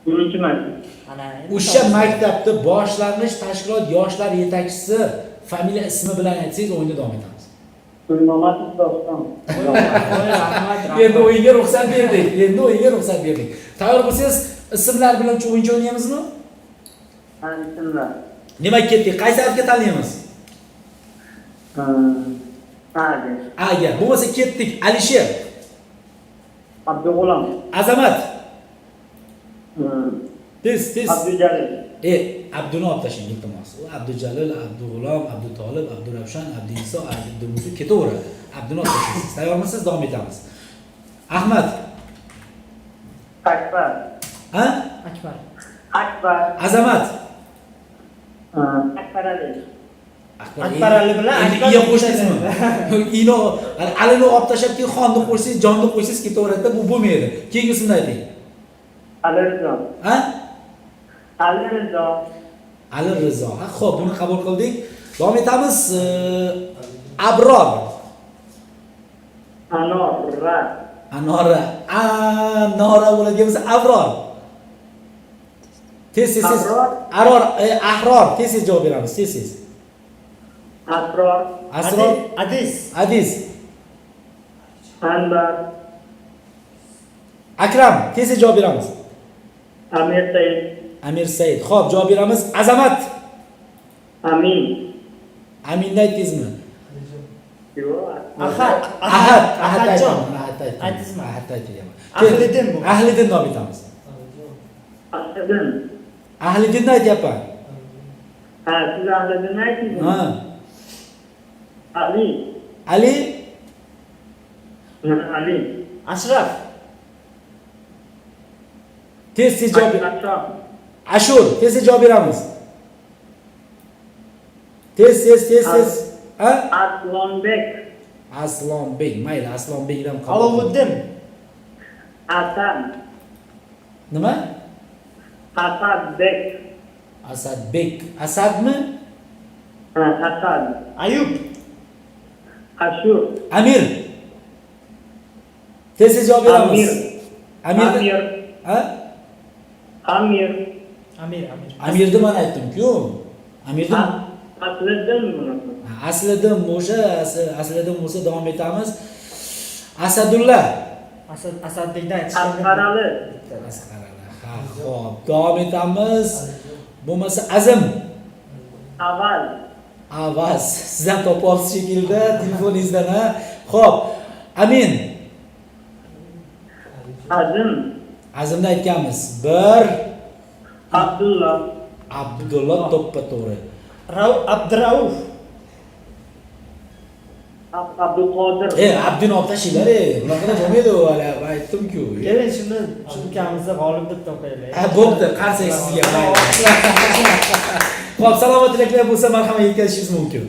Birinchi maktab. Ana endi o'sha topdim. Maktabda boshlang'ich tashkilot yoshlar yetakchisi familiya ismi bilan aytsangiz, o'yinni davom etamiz. Gulmamatov Doston. Voy, rahmat, rahmat. Endi o'yinga ruxsat berdik. Endi o'yinga ruxsat berdik. Tayyor bo'lsangiz, ismlar bilan o'yincha o'ynaymizmi? Ha, ismlar. Demak, ketdik. Qaysi harfga tanlaymiz? Hadi. Agar bo'lmasa, ketdik. Alisher. Abdug'ulom. Azamat. Tez, tez. Abdujalil. Abduni olib tashlang, iltimos. U Abdujalil, Abdug'ulom, Abdutolib, Abduravshan, Abduiso, Abdumusa ketaveradi. Abduni olib tashlaysiz. Tayyormisiz? Davom etamiz. Ahmad. Akbar. Ha? Akbar. Akbar. Azamat. Akbar Ali. Akbar. Akbar Ali bilan endi Akbar iya qo'shdingizmi? Ino Alini olib tashlab, keyin xonni qo'shsangiz, jonni qo'shsangiz ketaveradida, bu bo'lmaydi. Keyingi ismni ayting. Ali Rizo. Ha? Ali Rizo. Ali Rizo. Ha, xo'p, buni qabul qildik. Davom etamiz. Abror. Anora. Anora. Anora bo'ladigan bo'lsa, Abror. Tez, tez, tez. Abror. Aror, Ahror. Tez, tez javob beramiz. Tez, tez. Asror. Asror. Adis. Adiz. Anvar. Akram, tez, tez javob beramiz. Amir Said. Amir Said. Xo'p, javob beramiz. Azamat. Amin. Aminni aytdingizmi? Yo'q. Ahad. Ahad, Ahad. Ahadjon. Aytaman, Ahad aytaman. Aytdingizmi? Ahad aytaman. Ahliddin bu. Ahliddin davom etamiz. Ahliddin. Ahliddinni aytyapman. Ha, siz Ahliddinni aytdingizmi? Ha. Ali. Ali. Ali. Ashraf. Tez, tez javob. Ashraf. Ashur, tez, tez javob beramiz. Tez, tez, tez, tez. Ha? Aslonbek. Aslonbek, mayli, Aslonbekdan qabul. Alovuddin. Hasan. Nima? Asadbek. Asadbek. Asadmi? Ha, Asad. Ayub. Ashur. Amir. Tez, tez javob beramiz. Amir. Amir. Amir. Ha? Amir. Amir, Amir. Amirni man aytdim-ku. Amirni. Asliddin bunisi. Asliddin bo'lsa, Asliddin bo'lsa davom etamiz. Asadulla. Asadbekdan aytishgan. Asqarali. Asqarali. Ha, xo'p, davom etamiz. Bo'lmasa Azim. Avval. Avaz. Siz ham topib olsiz shekilli telefoningizdan, ha? Xo'p, Amin. Azim. Azimni aytganmiz. 1. Abdulla. Abdulla to'ppa to'g'ri. Abdurauf. Abduqodir. Abduni olib tashlanglar, bunaqa bo'lmaydi u, hali aytdim-ku. Keling, shuni shu ukamizni g'olib deb topaylik. Ha, bo'pti, qarsak sizga. Xo'p, salomat tilaklar bo'lsa, marhamat yetkazishingiz mumkin.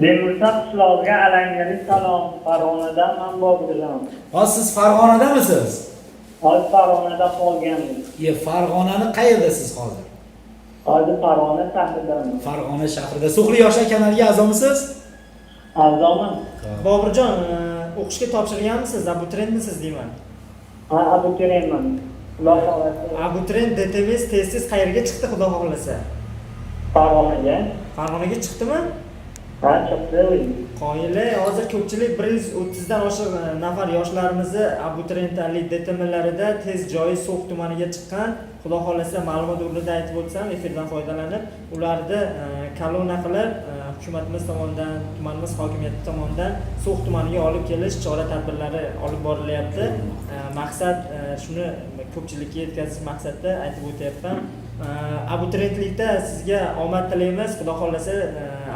Demirta qishlog'iga alangali salom. Farg'onadan man Boburjon. Hozir siz Farg'onadamisiz? Hozir Farg'onada qolganmiz. Farg'onani qayerdasiz hozir? Hozir Farg'ona shahridaman. Farg'ona shahrida. So'xli yoshlar kanaliga a'zomisiz? A'zoman. Boburjon, o'qishga topshirganmisiz? Abituriyentmisiz deyman. Ha, abituriyentman. Xudo xohlasa. Abituriyent DTMS testingiz qayerga chiqdi, Xudo xohlasa? Farg'onaga. Farg'onaga chiqdimi? Ha, chiqdi. Qoyili, hozir ko'pchilik 130 dan oshiq nafar yoshlarimizni abituriyentlik DTMlarida tez joyi So'x tumaniga chiqqan. Xudo xohlasa ma'lumot o'rnida aytib o'tsam, efirdan foydalanib, ularni kolonna qilib, hukumatimiz tomonidan, tumanimiz hokimiyati tomonidan So'x tumaniga olib kelish chora-tadbirlari olib borilyapti. Maqsad shuni ko'pchilikka yetkazish maqsadida aytib o'tyapman. Abituriyentlikda sizga omad tilaymiz. Xudo xohlasa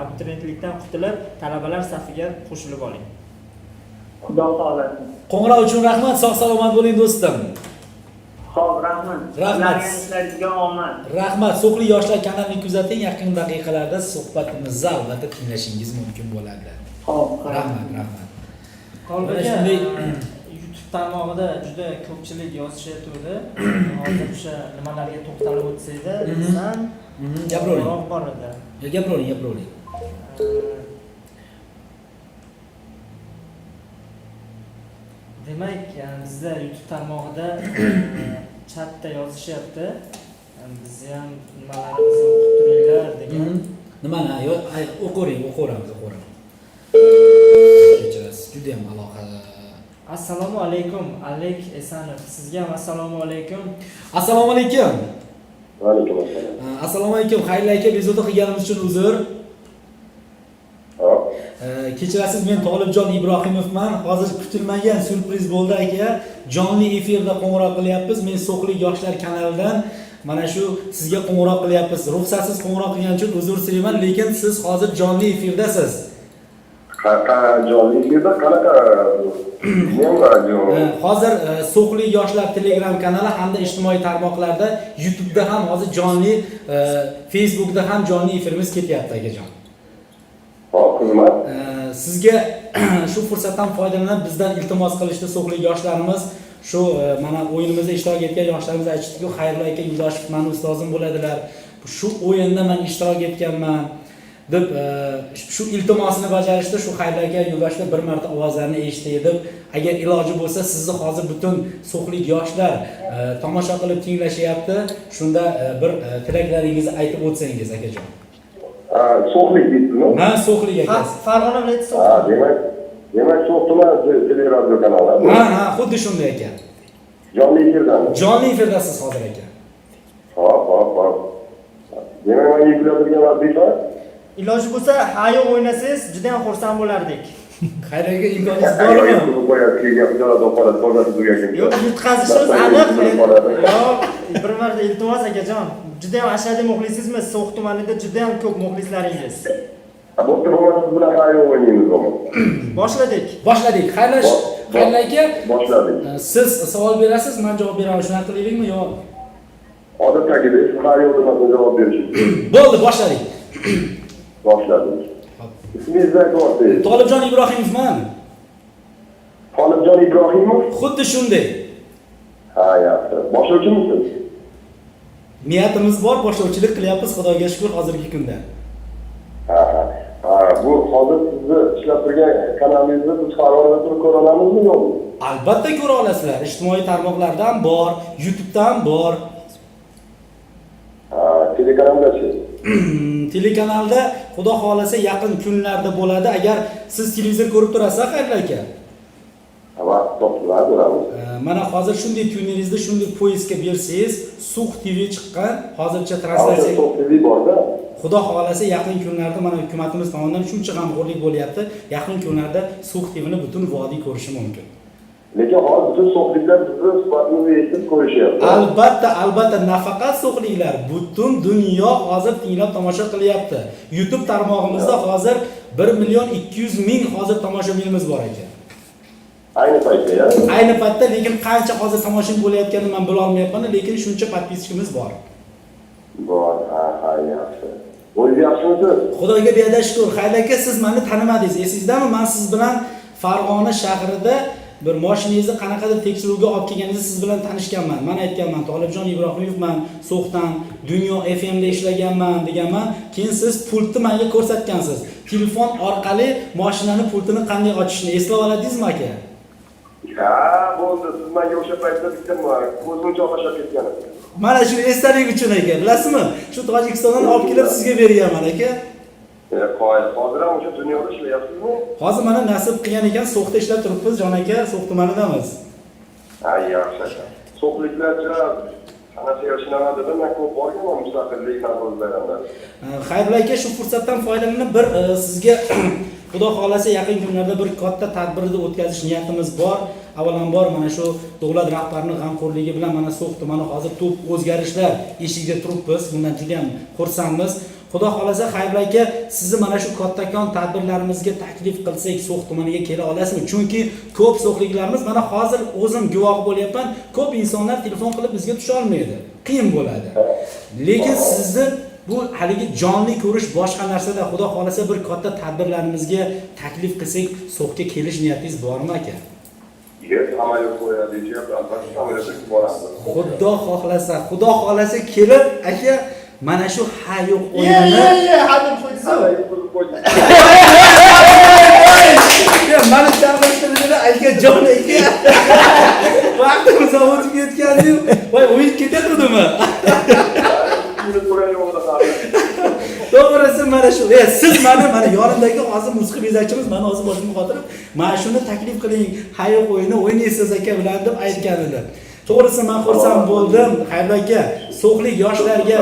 abituriyentlikdan qutulib, talabalar safiga qo'shilib oling. Xudo xohlasa. Qo'ng'iroq uchun rahmat, sog' salomat bo'ling do'stim. Xo'p, rahmat. Rahmat. Ishlaringizga omad. Rahmat. So'xli yoshlar kanalini kuzating, yaqin daqiqalarda suhbatimizni albatta tinglashingiz mumkin bo'ladi. Xo'p, rahmat, rahmat. Tolib Mana aka, shunday YouTube tarmog'ida juda ko'pchilik yozishyapti. Hozir o'sha nimalarga to'xtalib o'tsangda, desam, Gapiravering. bor edi. Gapiravering, gapiravering. Demak, bizda YouTube tarmog'ida chatda yozishyapti. Bizni ham nimalarimizni o'qib turinglar degan. Nimani? O'qivering, o'qiveramiz, o'qiveramiz. Kechirasiz, juda ham aloqa. Assalomu alaykum, Alik Esanov. Sizga ham assalomu alaykum. Assalomu alaykum. Va alaykum assalom. Assalomu alaykum, Xayrli aka, bezovta qilganimiz uchun uzr. Hop. Kechirasiz, men Tolibjon Ibrohimovman. Hozir kutilmagan syurpriz bo'ldi aka. Jonli efirda qo'ng'iroq qilyapmiz. Men So'xlik yoshlar kanalidan mana shu sizga qo'ng'iroq qilyapmiz. Ruxsatsiz qo'ng'iroq qilganim uchun uzr so'rayman, lekin siz hozir jonli efirdasiz. Jonli efirda qanaqa? Hozir So'xlik yoshlar Telegram kanali hamda ijtimoiy tarmoqlarda, YouTube'da ham hozir jonli, Facebook'da ham jonli efirimiz ketyapti akajon. Xo'p, xizmat. Sizga shu fursatdan foydalanib bizdan iltimos qilishdi So'xlik yoshlarimiz. Shu mana o'yinimizda ishtirok etgan yoshlarimiz aytishdi-ku, Xayrullo aka Yo'ldoshev meni ustozim bo'ladilar. Shu o'yinda men ishtirok etganman deb shu iltimosini bajarishdi. Shu Xayrullo aka Yo'ldoshev bir marta ovozlarini eshitay deb, agar iloji bo'lsa sizni hozir butun So'xlik yoshlar tomosha qilib tinglashyapti. Shunda bir tilaklaringizni aytib o'tsangiz akajon. So'xlik deysizmi? Ha, So'xlik aka. Farg'ona viloyati So'x. Demak, So'x tuman teleradio kanali. Ha, ha, xuddi shunday aka. Jonli efirdami? Jonli efirdasiz hozir aka. Hop, hop, hop. Demak, menga yuklatilgan vazifa Iloji bo'lsa, ha yo'q o'ynasangiz juda ham xursand bo'lardik. Xayrli aka, imkoningiz bormi? Yo'q, yutqazishimiz aniq. Yo'q, bir marta iltimos akajon. Juda ham ashaddiy muxlisizmiz. So'x tumanida juda ham ko'p muxlislaringiz. Bo'pti, bo'lmasa siz bilan ha yo'q o'ynaymiz bo'lmasa. Boshladik. Boshladik. Xayrlash, Xayrli aka. Boshladik. Siz savol berasiz, men javob beraman. Shunaqa qilaylikmi yo? Odatdagidek siz ha yo'q demasa javob berishingiz. Bo'ldi, boshladik. Boshladik. Ismingizni aytyapsiz. Tolibjon Ibrohimovman. Tolibjon Ibrohimov? Xuddi shunday. Ha, yaxshi. Boshlovchimisiz? Niyatimiz bor, boshlovchilik qilyapmiz, Xudoga shukr hozirgi kunda. Ha, ha. Bu hozir sizni ishlab turgan kanalingizni biz Farg'onada turib ko'ra olamizmi yo'qmi? Albatta ko'ra olasizlar. Ijtimoiy tarmoqlardan bor, YouTube'dan bor. Ha, Telekanaldachi? Telekanalda xudo xohlasa yaqin kunlarda bo'ladi. Agar siz televizor ko'rib turasiz, Xayrullo aka. Vaqt topib ko'ramiz. Mana hozir shunday tuningizni shunday поиск ga bersangiz, Sux TV chiqqan, hozircha translyatsiya. So'x TV borda. Xudo xohlasa yaqin kunlarda mana hukumatimiz tomonidan shuncha g'amxo'rlik bo'lyapti. Yaqin kunlarda Sux TVni butun vodiy ko'rishi mumkin. Lekin hozir butun so'xliklar bizni suhbatimizni eshitib ko'rishyapti. Albatta, albatta, nafaqat so'xliklar, butun dunyo hozir tinglab tomosha qilyapti. YouTube tarmog'imizda hozir 1 200 000 hozir tomoshabinimiz bor ekan. Ayni paytda, ya? Ayni paytda, lekin qancha hozir tomoshabin bo'layotganini men bila olmayapman, lekin shuncha подписчик imiz bor. Bor, ha, ha, yaxshi. O'zingiz yaxshimisiz? Xudoga beada shukur. Xayr aka, siz meni tanimadingiz. Esingizdami? Men siz bilan Farg'ona shahrida bir mashinangizni qanaqadir tekshiruvga olib kelganingizda siz bilan tanishganman. Men aytganman, Tolibjon Ibrohimovman, So'xdan, Dunyo FMda ishlaganman deganman. Keyin siz pultni menga ko'rsatgansiz. Telefon orqali mashinani pultini qanday ochishni eslab oladingizmi aka? Ha, bo'ldi. Siz menga o'sha paytda bitta ko'zmunchoq tashlab ketgan. Mana shu esdalik uchun aka, bilasizmi? Shu Tojikistondan olib kelib sizga berganman aka. Qoyil. Hozir ham o'sha dunyoda ishlayapsizmi? Hozir mana nasib qilgan ekan, So'xda ishlab turibmiz, jon aka, So'x tumanidamiz. Ha, yaxshi aka. So'xliklarcha qanaqa yashinaman dedim, men ko'p borganman mustaqillik Navro'z bayramlari. Xayrullo aka, shu fursatdan foydalanib bir sizga xudo xohlasa yaqin kunlarda bir katta tadbirni o'tkazish niyatimiz bor. Avvalambor mana shu davlat rahbarining g'amxo'rligi bilan mana So'x tumani hozir to'p o'zgarishlar eshigida turibmiz. Bundan juda ham xursandmiz. Xudo xohlasa Xayrullo aka, sizni mana shu kattakon tadbirlarimizga taklif qilsak, So'x tumaniga kela olasizmi? Chunki ko'p so'xliklarimiz, mana hozir o'zim guvoh bo'lyapman, ko'p insonlar telefon qilib bizga tusha olmaydi. Qiyin bo'ladi. Lekin sizni bu haligi jonli ko'rish boshqa narsada. Xudo xohlasa bir katta tadbirlarimizga taklif qilsak, So'xga kelish niyatingiz bormi aka? Yer samolyot qo'yadi, deyapti, albatta samolyotda boramiz. Xudo xohlasa, xudo xohlasa kelib aka, mana shu ha yo'q o'yinini Ye, ha deb qo'ydingiz. Mani chaqirishtirdilar aka, jon aka. Vaqtimiz ham o'tib ketgan-yu. Voy, o'yin ketayotgandimi? To'g'risi mana shu. Siz mani mana yonimdagi hozir musiqa bezakchimiz mani hozir boshimga qotirib, mana shuni taklif qiling, ha yo'q o'yini o'ynaysiz aka bilan deb aytgan edi. To'g'risi men xursand bo'ldim. Xayrullo aka, so'xlik yoshlarga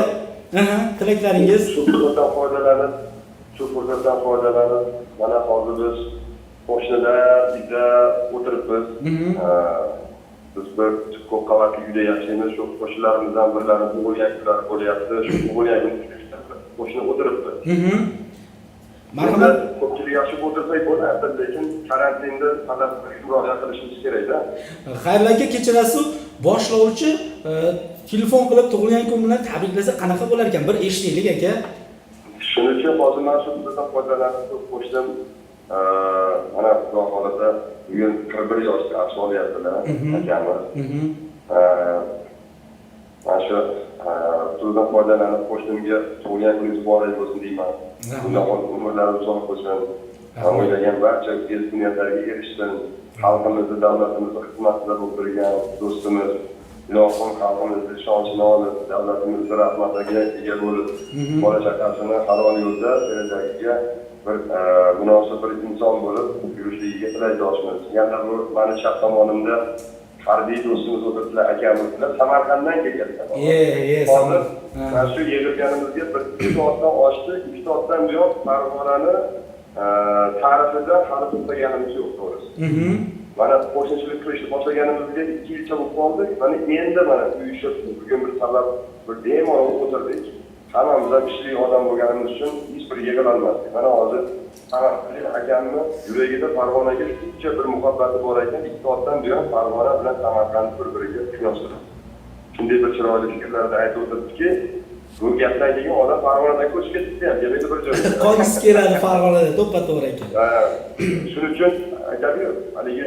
tilaklaringiz. Shu fursatdan foydalanib, mana hozir biz qo'shnilar uyda o'tiribmiz. Biz bir ko'p qavatli uyda yashaymiz. Shu qo'shnilarimizdan birlari tug'ilgan kunlari bo'lyapti. Shu tug'ilgan kun qo'shni o'tiribdi. Marhamat. Ko'pchilik yaxshi o'tirsak bo'lardi, lekin karantinda talab rioya qilishimiz kerak-da. Xayrullo aka, kechirasiz, boshlovchi telefon qilib tug'ilgan kun bilan tabriklasa qanaqa bo'lar ekan? Bir eshitaylik aka. Shuning uchun hozir men shu fursatdan foydalanib qo'shnim mana xudo xohlasa bugun 41 yoshga arsh olyaptilar akamiz. Mana shu fursatdan foydalanib qo'shnimga tug'ilgan kuningiz muborak bo'lsin deyman. Xudo umrlari uzoq bo'lsin. O'ylagan barcha ezgu niyatlarga erishsin. Xalqimizni, davlatimizni xizmatida bo'lib turgan do'stimiz, ilohim xalqimizni ishonchini olib, davlatimizni rahmatiga ega bo'lib, bola chaqasini halol yo'lda kelajagiga bir munosib bir inson bo'lib yurishligiga tilakdoshmiz. Yana bu mani chap tomonimda harbiy do'stimiz o'tiribdilar, akamiz bilan Samarqanddan kelganlar. Hozir mana shu yig'ilganimizga bir 2 soatdan oshdi, 2 soatdan buyon Farg'onani tarixida hali to'xtaganimiz yo'q, to'g'risi. Mana qo'shnichilik qilishni boshlaganimizga 2 yilcha bo'lib qoldi. Mana endi mana uyushib bugun bir sabab bir bemalol o'tirdik. Hammamiz ham ishli odam bo'lganimiz uchun hech bir yig'ilolmasdik. Mana hozir Samarqandlik akamni yuragida Farg'onaga shuncha bir muhabbati bor ekan, 2 soatdan buyon Farg'ona bilan Samarqand bir-biriga qiyoslab. Shunday bir chiroyli fikrlarni aytib o'tiribdiki, bu gapdan keyin odam Farg'onadan ko'chib ketdi ham, kelmaydi bir joyga. Qolgisi keladi Farg'onada, to'ppa-to'g'ri ekan. Shuning uchun aytadiyu, haligi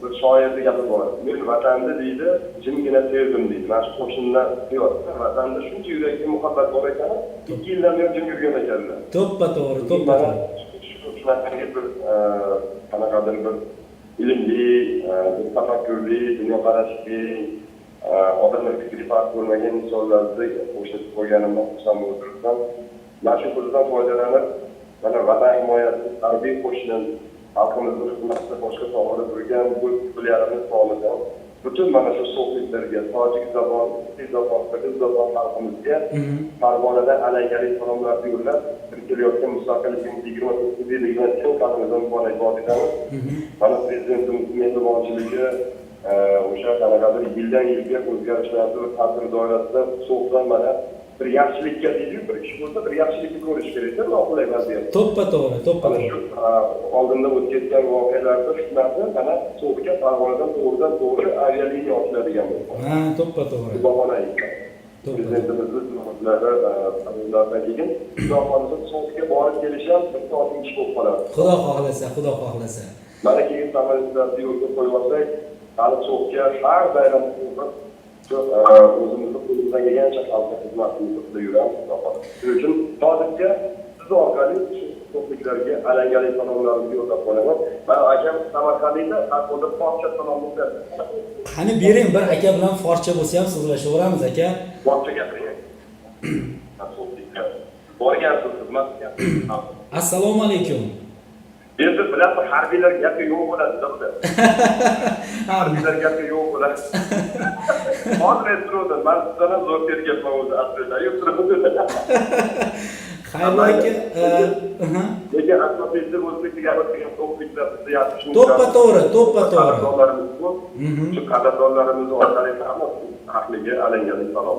bir shoirning gapi bor. Men vatanni deydi, jimgina sevdim deydi. Mana shu qo'shnilar deyapti, vatanda shuncha yurakka muhabbat bor ekan, 2 yildan buyon jim yurgan ekanlar. To'ppa-to'g'ri, to'ppa-to'g'ri. Shunaqangi bir qanaqadir bir ilmli, bir tafakkurli, dunyoqarashli, Odamlar fikri farq bo'lmagan insonlarni qo'shib qo'yganimdan xursand bo'lib turibman. Mana shu fursatdan foydalanib, mana vatan himoyasi, harbiy qo'shin, xalqimizni xizmatida boshqa sohada turgan bu pullarimiz nomidan butun mana shu so'xliklarga, tojik zabon, o'zbek zabon, qirg'iz zabon xalqimizga Farg'onadan alangali salomlarni yo'llab, kelayotgan mustaqilligimiz 29 yillik bilan chin qalbimizdan muborakbod etamiz. Mana prezidentimiz mehribonchiligi, o'sha qanaqadir yildan yilga o'zgarishlarni va ta'sir doirasida so'xdan mana bir yaxshilikka deydiyu, bir ish bo'lsa bir yaxshilikni ko'rish kerakda, noqulay vaziyat. To'ppa to'g'ri, to'ppa Mana to'g'ri. shu oldinda o'tayotgan voqealarda hikmati mana So'xga Farg'onadan to'g'ridan to'g'ri avialiniya ochiladigan bo'ldi. Ha, to'ppa to'g'ri. Bu bahona ekan. To'ppa. Prezidentimizni xizmatlari, ulardan keyin Xudo xohlasa So'xga borib kelish ham bir soatlik ish bo'lib qoladi. Xudo xohlasa, Xudo xohlasa. Mana keyin samolyotlarni yo'lga qo'yib olsak, hali So'xga har bayram shu o'zimizni qo'limizdan kelgancha xalqqa xizmatimizni qilib yuramiz, Xudo xohlasa. Shuning uchun hozircha siz orqali shu so'xliklarga alangali salomlarimizni yo'llab qolaman. Mana akam Samarqandlikda har holda forscha salom beradi. Qani bering, bir aka bilan forscha bo'lsa ham so'zlashaveramiz aka. Forscha gapiring. So'xliklar. Borgansiz, xizmat qilgansiz. Assalomu alaykum. Endi bilasiz, harbiylar gapga yo'q bo'ladi, bular. Harbiylar gapga yo'q bo'ladi. Hozir aytib, man sizdan ham zo'r tergabman o'zi aslida. Yo'q, turibdi. Xayrli aka, aha. Lekin asosiysi o'zbekcha gapiradigan so'xliklar bizni yaxshi To'ppa to'g'ri, to'ppa to'g'ri. Qadrdonlarimiz ko'p. Shu qadrdonlarimiz orqali hamma ahliga alangali salom.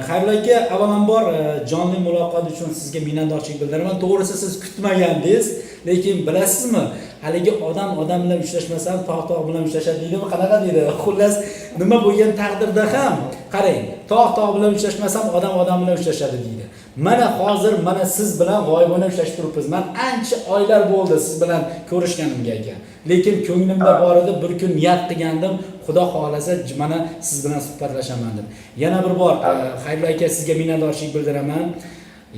Xayrli aka, avvalambor jonli muloqot uchun sizga minnatdorchilik bildiraman. To'g'risi siz kutmagandingiz, lekin bilasizmi, haligi odam odam bilan uchrashmasa ham tog' tog' bilan uchrashadi deydimi, qanaqa deydi? Xullas, nima bo'lgan taqdirda ham qarang, tog' tog' bilan uchrashmasa ham odam odam bilan uchrashadi deydi. Mana hozir mana siz bilan g'oyibona uchrashib turibmiz. Men ancha oylar bo'ldi siz bilan ko'rishganimga aka. Lekin ko'nglimda bor edi, bir kun niyat qilgandim, Xudo xohlasa mana siz bilan suhbatlashaman deb. Yana bir bor Xayrli aka sizga minnatdorchilik bildiraman.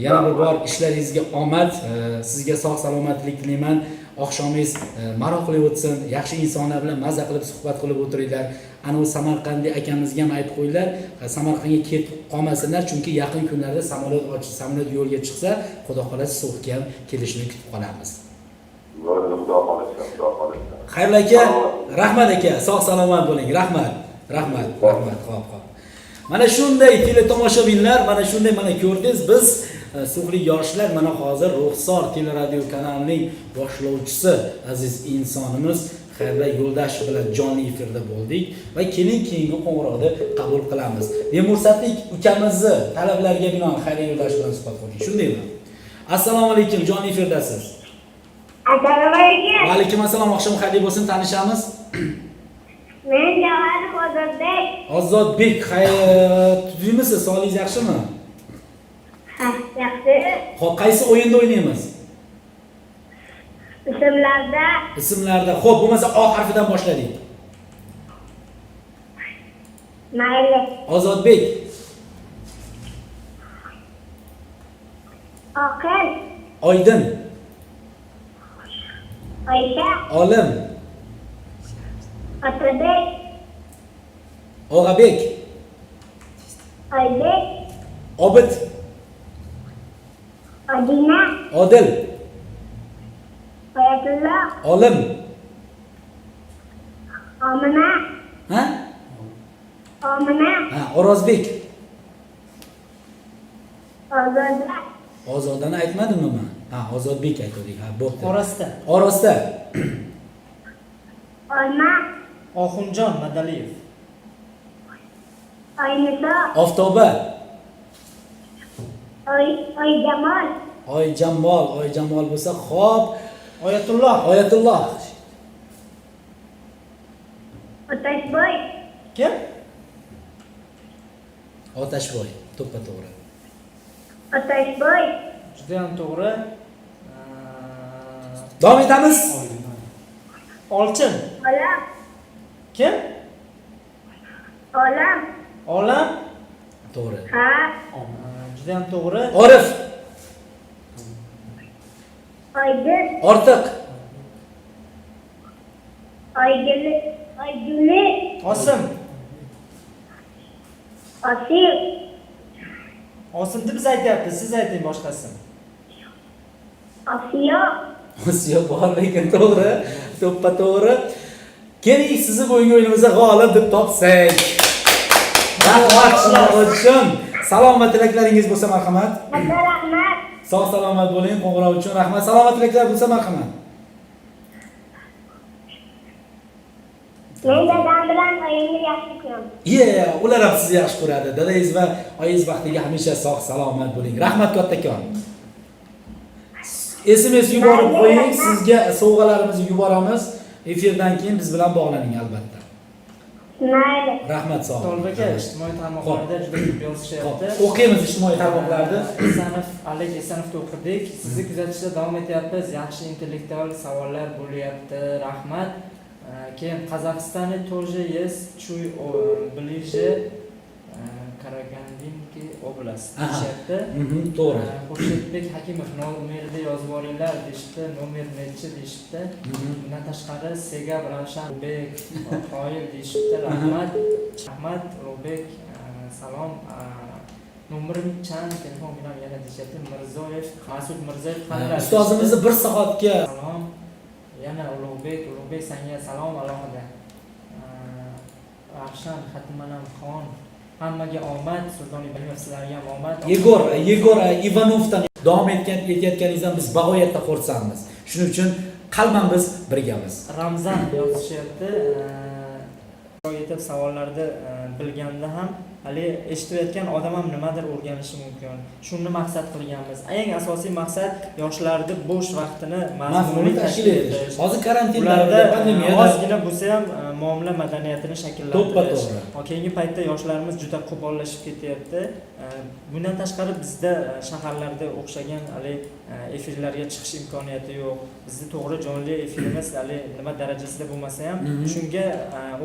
Yana bir bor ishlaringizga omad, sizga sog' salomatlik tilayman. Oqshomingiz maroqli o'tsin, yaxshi insonlar bilan maza qilib suhbat qilib o'tiringlar. Ana u Samarqandlik akamizga ham aytib qo'yinglar, Samarqandga ketib qolmasinlar, chunki yaqin kunlarda samolyot ochib, samolyot yo'lga chiqsa, Xudo xohlasa So'xga ham kelishini kutib qolamiz. Bo'ldi, Xudo xohlasa, Xudo xohlasa. Xayrli aka, rahmat aka, sog' salomat bo'ling. Rahmat. Rahmat, rahmat. Xo'p, xo'p. Mana shunday teletomoshabinlar, mana shunday mana ko'rdingiz, biz So'xlik yoshlar mana hozir Ruxsor teleradio kanalining boshlovchisi aziz insonimiz Xayrli Yo'ldashev bilan jonli efirda bo'ldik va keling keyingi qo'ng'iroqni qabul qilamiz. Bemursatlik ukamizni talablariga binoan Xayrli Yo'ldashev bilan suhbat qurdik. Shundaymi? Assalomu alaykum, jonli efirdasiz. Assalomu alaykum. Va alaykum assalom, oqshom xayrli bo'lsin, tanishamiz. Men Javadov Ozodbek. Ozodbek, tuzukmisiz? Sog'ligingiz yaxshimi? Ha, yaxshi. Xo'p, qaysi o'yinda o'ynaymiz? Ismlarda Ismlarda. Xo'p, bo'lmasa O harfidan boshladik. mayli. Ozodbek, Oqil, Oydin, Oysha, Olim, Otabek, Og'abek, Oybek, Obid, Odina, Odil, Oyatullo, Olim, Omina, ha? Omina, Ha, O'rozbek. Ozoda, Ozodani aytmadimmi men? Ha, Ozodbek aytdik. Ha, bo'pti. Orasida Orasida. Olma, Oxunjon Madaliyev. Oyniso, Oftoba, Oyjamol, Oyjamol, Oyjamol bo'lsa, xo'p, Oyatulloh. Oyatulloh, Otashboy, Kim? Otashboy, to'ppa to'g'ri. Otashboy, Juda ham to'g'ri. Davom etamiz. Olchin. Olam, Kim? Olam, Olam. To'g'ri. ha, Juda ham to'g'ri. Orif, Oydin, Ortiq, Oyguli, Oyguli, Osim. Osim. Osimni biz aytyapmiz, siz ayting boshqasini. Osiyo. Osiyo bor, lekin to'g'ri, to'ppa to'g'ri. Keling, sizni bugungi o'yinimizda g'olib deb topsak. Rahmat uchun. Salom va tilaklaringiz bo'lsa, marhamat. Katta rahmat. Sog' salomat bo'ling, qo'ng'iroq uchun rahmat. Salom va tilaklar bo'lsa, marhamat. Men dadam bilan oyimni yaxshi ko'raman. Ye, ular ham sizni yaxshi ko'radi. Dadangiz va oyingiz baxtiga hamisha sog' salomat bo'ling. Rahmat kattakon. SMS yuborib qo'ying, sizga sovg'alarimizni yuboramiz. Efirdan keyin biz bilan bog'laning albatta. Mayli. Rahmat, sog' bo'ling. Tolib aka, ijtimoiy tarmoqlarda juda ko'p yozishyapti. Xo'p, o'qiymiz ijtimoiy tarmoqlarda. Esanov, Alik Esanovni o'qidik. Sizni kuzatishda davom etyapmiz. Yaxshi intellektual savollar bo'lyapti. Rahmat. Keyin Казахстане тоже есть чуть ближе Карагандинский область deyishyapti. To'g'ri. Xurshidbek Hakimov, nomerni yozib olinglar deyishibdi. Nomer nechi deyishibdi. Bundan tashqari Segab Ravshan Ulug'bek Qoyil deyishibdi. Rahmat. Rahmat Ulug'bek, salom. Nomerim chan telefon bilan yana deyishyapti. Mirzoyev, Mas'ud Mirzoyev qanday? Ustozimizni bir soatga Salom. Yana Ulug'bek, Ulug'bek, senga salom alohida. Ravshan Xatmanam Xon, hammaga omad, Sulton Ibrahimov, sizlarga ham omad. Yegor Ivanovdan davom etayotganingizdan biz bag'oyatda xursandmiz. Shuning uchun qalban biz birgamiz. Ramzan yozishyapti. Yetib savollarni bilganda ham haligi eshitayotgan odam ham nimadir o'rganishi mumkin. Shuni maqsad qilganmiz. Eng asosiy maqsad yoshlarni bo'sh vaqtini mazmunli tashkil etish. Hozir karantin Ularda davrida, pandemiyada ozgina bo'lsa ham muomala madaniyatini shakllantirish. To'ppa-to'g'ri. Keyingi paytda yoshlarimiz juda qo'pollashib ketyapti. Bundan tashqari bizda shaharlarda o'xshagan haligi efirlarga chiqish imkoniyati yo'q. Bizni to'g'ri jonli efirimiz hali nima darajasida bo'lmasa ham, shunga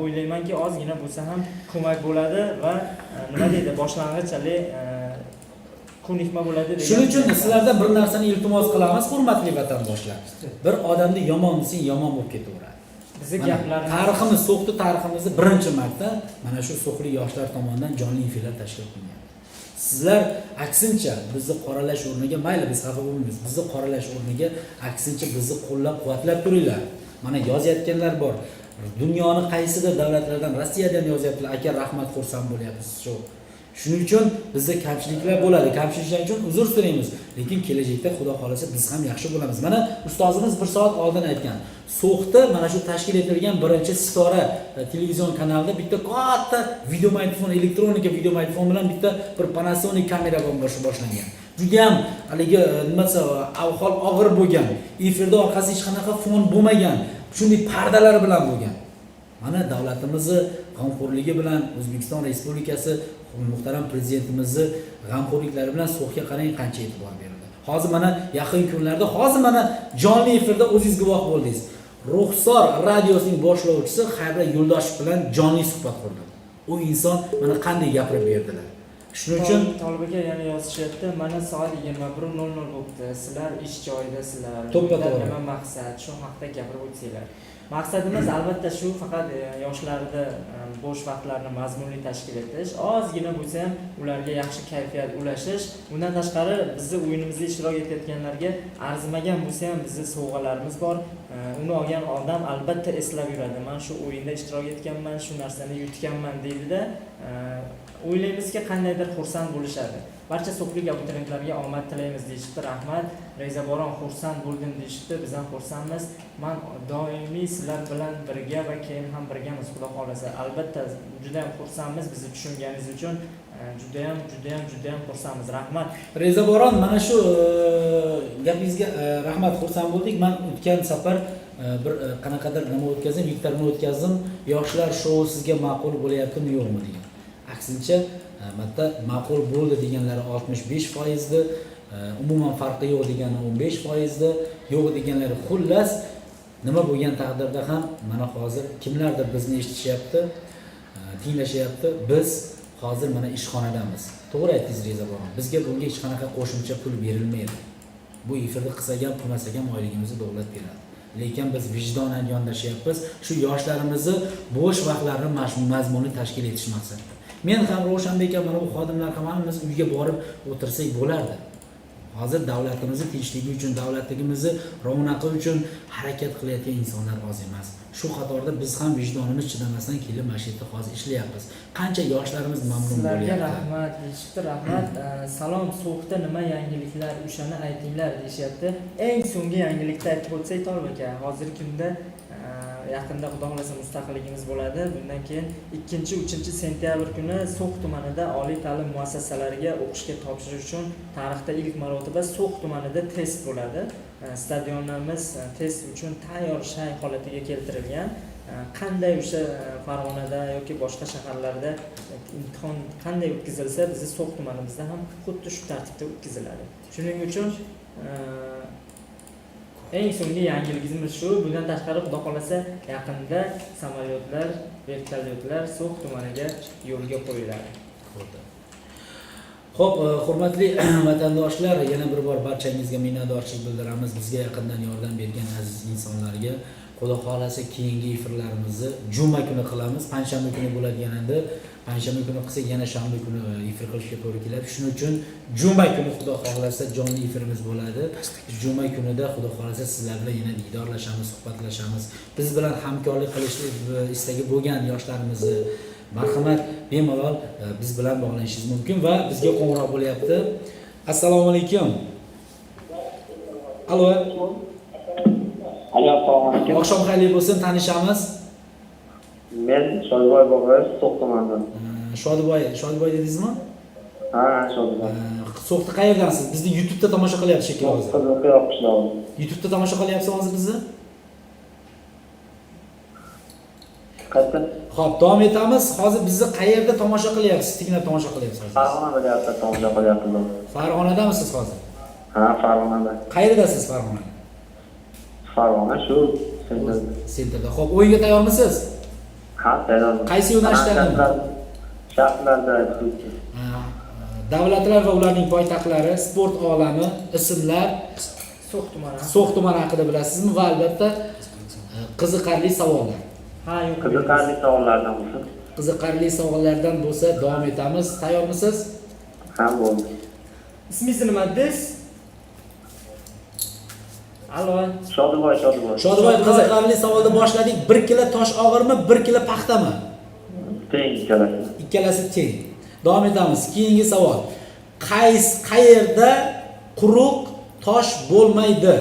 o'ylaymanki, ozgina bo'lsa ham ko'mak bo'ladi va nima deydi, boshlang'ich haligi ko'nikma bo'ladi degan. Shuning uchun sizlardan bir narsani iltimos qilamiz, hurmatli vatandoshlar. Bir odamni yomon desang, yomon bo'lib ketaveradi. Bizni Mana gaplarimiz tariximiz, So'xdi tariximizni birinchi marta mana shu so'xli yoshlar tomonidan jonli efirlar tashkil qilingan. Sizlar aksincha bizni qoralash o'rniga, mayli, biz xafa bo'lmaymiz, bizni qoralash o'rniga aksincha bizni qo'llab-quvvatlab turinglar. Mana yozayotganlar bor. Dunyoni qaysidir davlatlardan, Rossiyadan yozyaptilar, aka rahmat, xursand bo'lyapmiz shu. Shuning uchun bizda kamchiliklar bo'ladi. Kamchiliklar uchun uzr so'raymiz. Lekin kelajakda Xudo xolasa biz ham yaxshi bo'lamiz. Mana ustozimiz bir soat oldin aytgan. So'xda mana shu tashkil etilgan birinchi Sitora televizion kanalida bitta katta videomagnitofon, elektronika videomagnitofon bilan bitta bir Panasonic kamera bilan boshlangan. Juda ham haligi nima desa, ahvol og'ir bo'lgan. Efirda orqasida hech qanaqa fon bo'lmagan. Shunday pardalar bilan bo'lgan. Mana davlatimizni g'amxo'rligi bilan, O'zbekiston Respublikasi muhtaram prezidentimizni g'amxo'rliklari bilan So'xga qarang qancha e'tibor berildi. Hozir mana yaqin kunlarda, hozir mana jonli efirda o'zingiz guvoh bo'ldingiz. Ruxsor radiosining boshlovchisi Xayri Yo'ldoshev bilan jonli suhbat qurdim. U inson mana qanday gapirib berdilar. Shuning uchun Tolib aka yana yozishyapti. Mana soat 21:00 bo'libdi. Sizlar ish joyidasizlar. To'ppa Bundan to'g'ri. nima maqsad? Shu haqda gapirib o'tsanglar. Maqsadimiz albatta shu, faqat yoshlarni bo'sh vaqtlarini mazmunli tashkil etish, ozgina bo'lsa ham ularga yaxshi kayfiyat ulashish. Bundan tashqari bizni o'yinimizda ishtirok etayotganlarga arzimagan bo'lsa ham bizni sovg'alarimiz bor. Uni olgan odam albatta eslab yuradi. Men shu o'yinda ishtirok etganman, shu narsani yutganman deydida. O'ylaymizki, qandaydir xursand bo'lishadi. Barcha so'xlik abituriyentlarga omad tilaymiz deyishibdi. Rahmat. Reza Boron, xursand bo'ldim deyishibdi. Biz ham xursandmiz. Men doimiy sizlar bilan birga va keyin ham birgamiz, Xudo xolasa. Albatta juda ham xursandmiz bizni tushunganingiz uchun. Juda ham, juda ham, juda ham xursandmiz. Rahmat. Reza Boron, mana shu gapingizga rahmat, xursand bo'ldik. Men o'tgan safar bir qanaqadir nima o'tkazdim, viktorina o'tkazdim. Yoshlar shou sizga ma'qul bo'lyaptimi, yo'qmi degan. Aksincha, albatta ma'qul bo'ldi deganlari 65%di, umuman farqi yo'q degani 15%di, yo'q deganlari, xullas nima bo'lgan taqdirda ham mana hozir kimlardir bizni eshitishyapti, tinglashyapti. Biz hozir mana ishxonadamiz. To'g'ri aytdingiz, Reza Boron. Bizga bunga hech qanaqa qo'shimcha pul berilmaydi. Bu efirda qilsak ham, qilmasak ham oyligimizni davlat beradi. Lekin biz vijdonan yondashyapmiz. Shu yoshlarimizni bo'sh vaqtlarini mazmunli tashkil etish maqsadida. Men ham, Ravshanbek ham, mana bu xodimlar ham hammamiz uyga borib o'tirsak bo'lardi. Hozir davlatimizni tinchligi uchun, davlatligimizni rovnaqi uchun harakat qilayotgan insonlar oz emas. Shu qatorda biz ham vijdonimiz chidamasdan kelib mana shu yerda hozir ishlayapmiz. Qancha yoshlarimiz mamnun Sizlarga bo'lyapti. Rahmat deyishibdi, rahmat. Salom, So'xda nima yangiliklar, o'shani aytinglar deyishyapti. Eng so'nggi yangilikni aytib o'tsak, Tolib aka, hozirgi kunda yaqinda Xudo xohlasa mustaqilligimiz bo'ladi. Bundan keyin 2-3 sentyabr kuni So'x tumanida oliy ta'lim muassasalariga o'qishga topshirish uchun tarixda ilk marotaba So'x tumanida test bo'ladi. Stadionlarimiz test uchun tayyor, shay holatiga keltirilgan. Qanday o'sha Farg'onada yoki boshqa shaharlarda imtihon qanday o'tkazilsa, bizni So'x tumanimizda ham xuddi shu tartibda o'tkaziladi. Shuning uchun eng so'nggi yangiligimiz shu. Bundan tashqari, Xudo xohlasa, yaqinda samolyotlar, vertolyotlar So'x tumaniga yo'lga qo'yiladi. Xo'p, hurmatli vatandoshlar, yana bir bor barchangizga minnatdorchilik bildiramiz. Bizga yaqindan yordam bergan aziz insonlarga. Xudo xohlasa, keyingi efirlarimizni juma kuni qilamiz. Payshanba kuni bo'ladigan endi. Payshanba kuni qilsak, yana shanba kuni efir qilishga to'g'ri keladi. Shuning uchun juma kuni Xudo xohlasa jonli efirimiz bo'ladi. Juma kunida Xudo xohlasa sizlar bilan yana diydorlashamiz, suhbatlashamiz. Biz bilan hamkorlik qilish istagi bo'lgan yoshlarimizni marhamat, bemalol biz bilan bog'lanishingiz mumkin va bizga qo'ng'iroq bo'lyapti. Assalomu alaykum. Alo. Alo, assalomu alaykum. Oqshom xayrli bo'lsin, tanishamiz. Men Shodiboy Boboyev, So'x tumanidan. Shodiboy, Shodiboy dedingizmi? Ha, Shodiboy. So'xda qayerdansiz? Bizni YouTube'da tomosha qilyapsiz shekilli hozir. Qizilqiyoq qishlog'i. YouTube'da tomosha qilyapsiz hozir bizni? Qayerda? Xo'p, davom etamiz. Hozir bizni qayerda tomosha qilyapsiz? Tinglab tomosha qilyapsiz hozir. Farg'ona viloyatida tomosha qilyapmiz. Farg'onadamisiz hozir? Ha, Farg'onada. Qayerdasiz Farg'onada? Farg'ona shu center. Центр da. Xo'p, o'yinga tayyormisiz? Ha, tayyorman. Qaysi yo'nalishdan? Shartlarda aytib. Davlatlar va ularning poytaxtlari, sport olami, ismlar, So'x tumani. So'x tumani haqida bilasizmi va albatta qiziqarli savollar. Ha, yo'q. Qiziqarli savollardan bo'lsin. Qiziqarli savollardan bo'lsa davom etamiz. Tayyormisiz? Ha, bo'ldi. Ismingiz nima dedingiz? Alo. Shodiboy, Shodiboy. Shodiboy, qiziqarli savolda boshladik. 1 kilo tosh og'irmi, 1 kilo paxtami? Teng ikkalasi. Ikkalasi teng. Davom etamiz. Keyingi savol. Qayerda quruq tosh bo'lmaydi?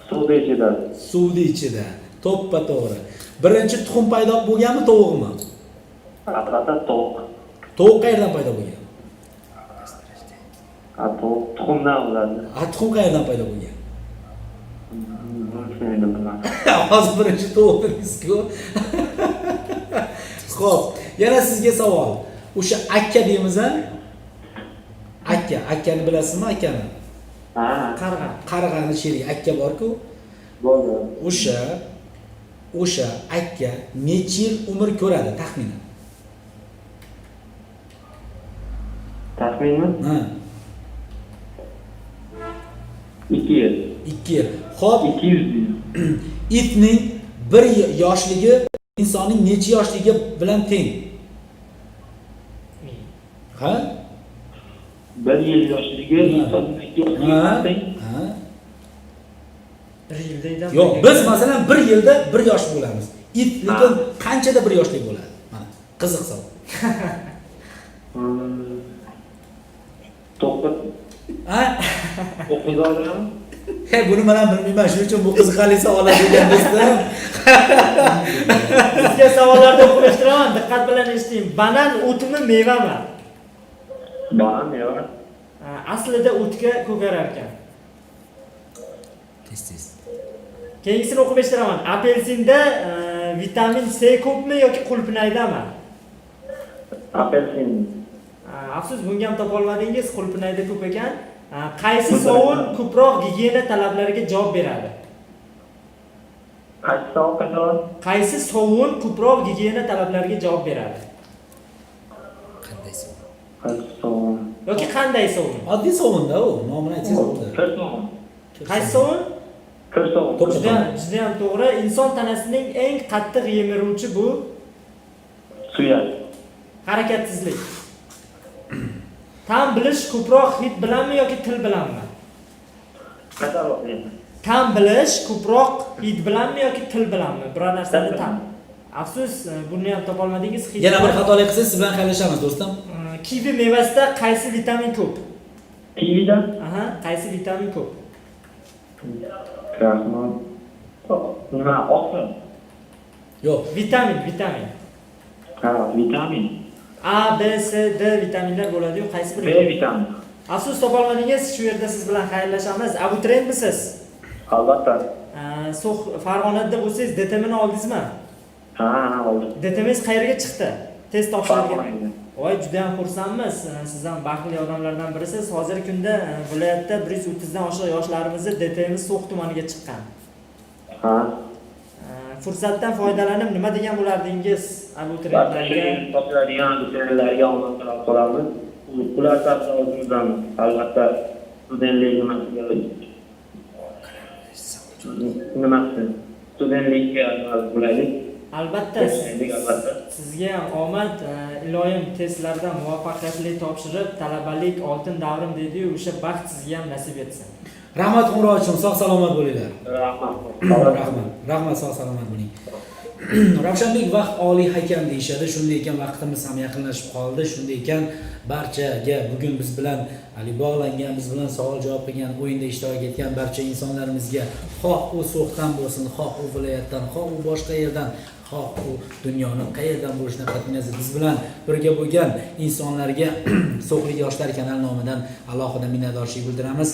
Suvni ichida. Suvni ichida. To'ppa to'g'ri. Birinchi tuxum paydo bo'lganmi, tovuqmi? Albatta tovuq. Tovuq qayerdan paydo bo'lgan? Ha, tovuq tuxumdan bo'ladi. Ha, tuxum qayerdan paydo bo'lgan? Bunisini endi bilmadim. Hozir birinchi tovuq dedingiz-ku. Xo'p, yana sizga savol. O'sha akka deymiz a? Akka, akkani bilasizmi, akkani? Ha, Qarg'a. Qarg'ani sherigi akka bor-ku. bo'ldi. O'sha akka necha yil umr ko'radi taxminan? Taxminmi? Ha, 2 yil. 2 yil. Xo'p, 200 yil. Itning 1 yoshligi insonning necha yoshligi bilan teng? Ha? 1 yil yoshligi insonning 2 yoshligi Ha? teng. Ha? Bir yilda edam. Yo'q, biz masalan 1 yilda 1 yosh bo'lamiz. It lekin qanchada 1 yoshlik bo'ladi? Mana, qiziq savol. 9 Ha? 9 oymi? He, buni men ham bilmayman, shuning uchun bu qiziqarli savollar degan do'stim. Sizga savollarni o'qib eshittiraman, diqqat bilan eshiting. Banan o'tmi, mevami? Banan meva. Ha, aslida o'tga ko'karar ekan. Tez tez. Keyingisini o'qib eshittiraman. Apelsinda vitamin C ko'pmi yoki qulpinaydami? Apelsin. Ha, afsus, bunga ham topolmadingiz, qulpinayda ko'p ekan. Ha, qaysi sovun ko'proq gigiyena talablariga javob beradi? Qaysi savol, qaysi savol? Qaysi sovun ko'proq gigiyena talablariga javob beradi? Qanday savol? Qaysi sovun? Yoki qanday sovun? Oddiy sovunda u, nomini aytsangiz bo'ldi. Kir sovun. Qaysi sovun? Kir sovun. To'ppa Juda, juda ham to'g'ri. Inson tanasining eng qattiq yemiruvchi bu? Suyak. Harakatsizlik. Ta'm bilish ko'proq hid bilanmi yoki til bilanmi? Qaytarib. Ta'm bilish ko'proq hid bilanmi yoki til bilanmi? Biror narsani Til bilan. ta'm. Afsus, buni ham topolmadingiz. Hid Yana bir bilan. xatolik qilsangiz, siz bilan xayrlashamiz, do'stim. Kivi mevasida qaysi vitamin ko'p? Kivida. Aha, qaysi vitamin ko'p? Kraxmal. Nima, oqsil? Yo'q. Vitamin, vitamin. Ha, vitamin. A, B, C, D vitaminlar bo'ladi-yu, qaysi biri? B vitamini. Afsus, topolmadingiz. Shu yerda siz bilan xayrlashamiz. Abituriyentmisiz? Albatta. So'x Farg'onada bo'lsangiz, DTMni oldingizmi? Ha, oldim. DTMingiz qayerga chiqdi? Test topshirgan. Farg'onaga. Voy, juda ham xursandmiz. Siz ham baxtli odamlardan birisiz. Hozirgi kunda viloyatda 130 dan oshiq yoshlarimizni DTM So'x tumaniga chiqqan. Ha. Fursatdan foydalanib nima degan bo'lardingiz Barcha shu abituriyentlarga? yil topshiradigan abituriyentlarga omad tilab qolamiz. Ular sababli o'zimiz ham albatta studentlik nimasi studentlikka nima bo'laylik. Albatta, Yashaylik, albatta. Sizga ham omad, iloyim testlardan muvaffaqiyatli topshirib, talabalik oltin davrim deydi-yu, o'sha baxt sizga ham nasib etsin. Rahmat qo'ng'iroq uchun, sog' salomat bo'linglar. Rahmat. Rahmat, rahmat, sog' salomat bo'ling. Ravshanbek, vaqt oliy hakam deyishadi. Shunday ekan, vaqtimiz ham yaqinlashib qoldi. Shunday ekan, barchaga bugun biz bilan hali bog'langan, biz bilan savol javob qilgan, o'yinda ishtirok etgan barcha insonlarimizga, xoh u So'xdan bo'lsin, xoh u viloyatdan, xoh u boshqa yerdan, xoh u dunyoni qayerdan bo'lishidan qat'iy nazar biz bilan birga bo'lgan insonlarga So'xlik yoshlar kanali nomidan alohida minnatdorchilik bildiramiz.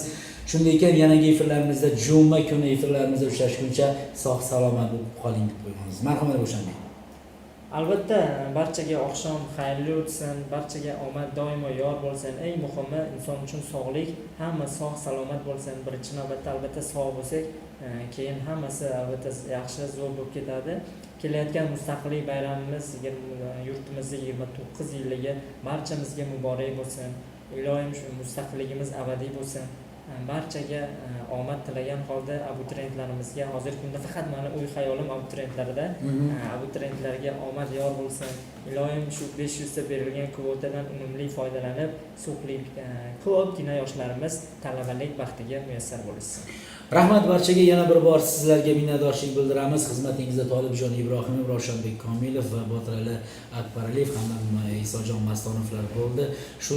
Shunday ekan, yanagi efirlarimizda, juma kuni efirlarimizda uchrashguncha sog' salomat bo'lib qoling deb qo'yamiz. Marhamat, Ravshanbek. Albatta, barchaga oqshom xayrli o'tsin, barchaga omad doimo yor bo'lsin. Eng muhimi inson uchun sog'lik, hamma sog' salomat bo'lsin. Birinchi navbatda albatta sog' bo'lsak, keyin hammasi albatta yaxshi, zo'r bo'lib ketadi. Kelayotgan mustaqillik bayramimiz, yurtimizni 29 yilligi barchamizga muborak bo'lsin. Iloyim shu mustaqilligimiz abadiy bo'lsin. Barchaga omad tilagan holda abituriyentlarimizga, hozirgi kunda faqat mani o'y xayolim abituriyentlarda, abituriyentlarga omad yor bo'lsin. Iloyim shu 500 ta berilgan kvotadan unumli foydalanib, so'xlik ko'pgina yoshlarimiz talabalik baxtiga muyassar bo'lishsin. Rahmat barchaga, yana bir bor sizlarga minnatdorchilik bildiramiz. Xizmatingizda Tolibjon Ibrohimov, Ravshanbek Komilov va Botirali Akbaraliyev hamda Isojon Mastonovlar bo'ldi. Shu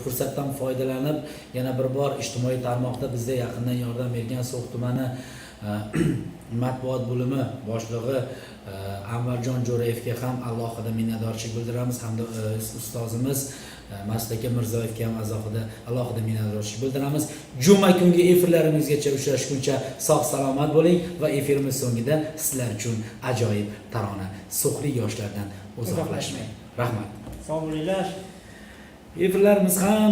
fursatdan foydalanib yana bir bor ijtimoiy tarmoqda bizga yaqindan yordam bergan So'x tumani matbuot bo'limi boshlig'i Anvarjon Jo'rayevga ham alohida minnatdorchilik bildiramiz hamda ustozimiz Mas'ud aka Mirzoyevga ham alohida minnatdorchilik bildiramiz. Juma kungi efirlarimizgacha uchrashguncha sog' salomat bo'ling va efirimiz so'ngida sizlar uchun ajoyib tarona, So'xlik yoshlardan uzoqlashmang. Rahmat. Sog' bo'linglar. Efirlarimiz ham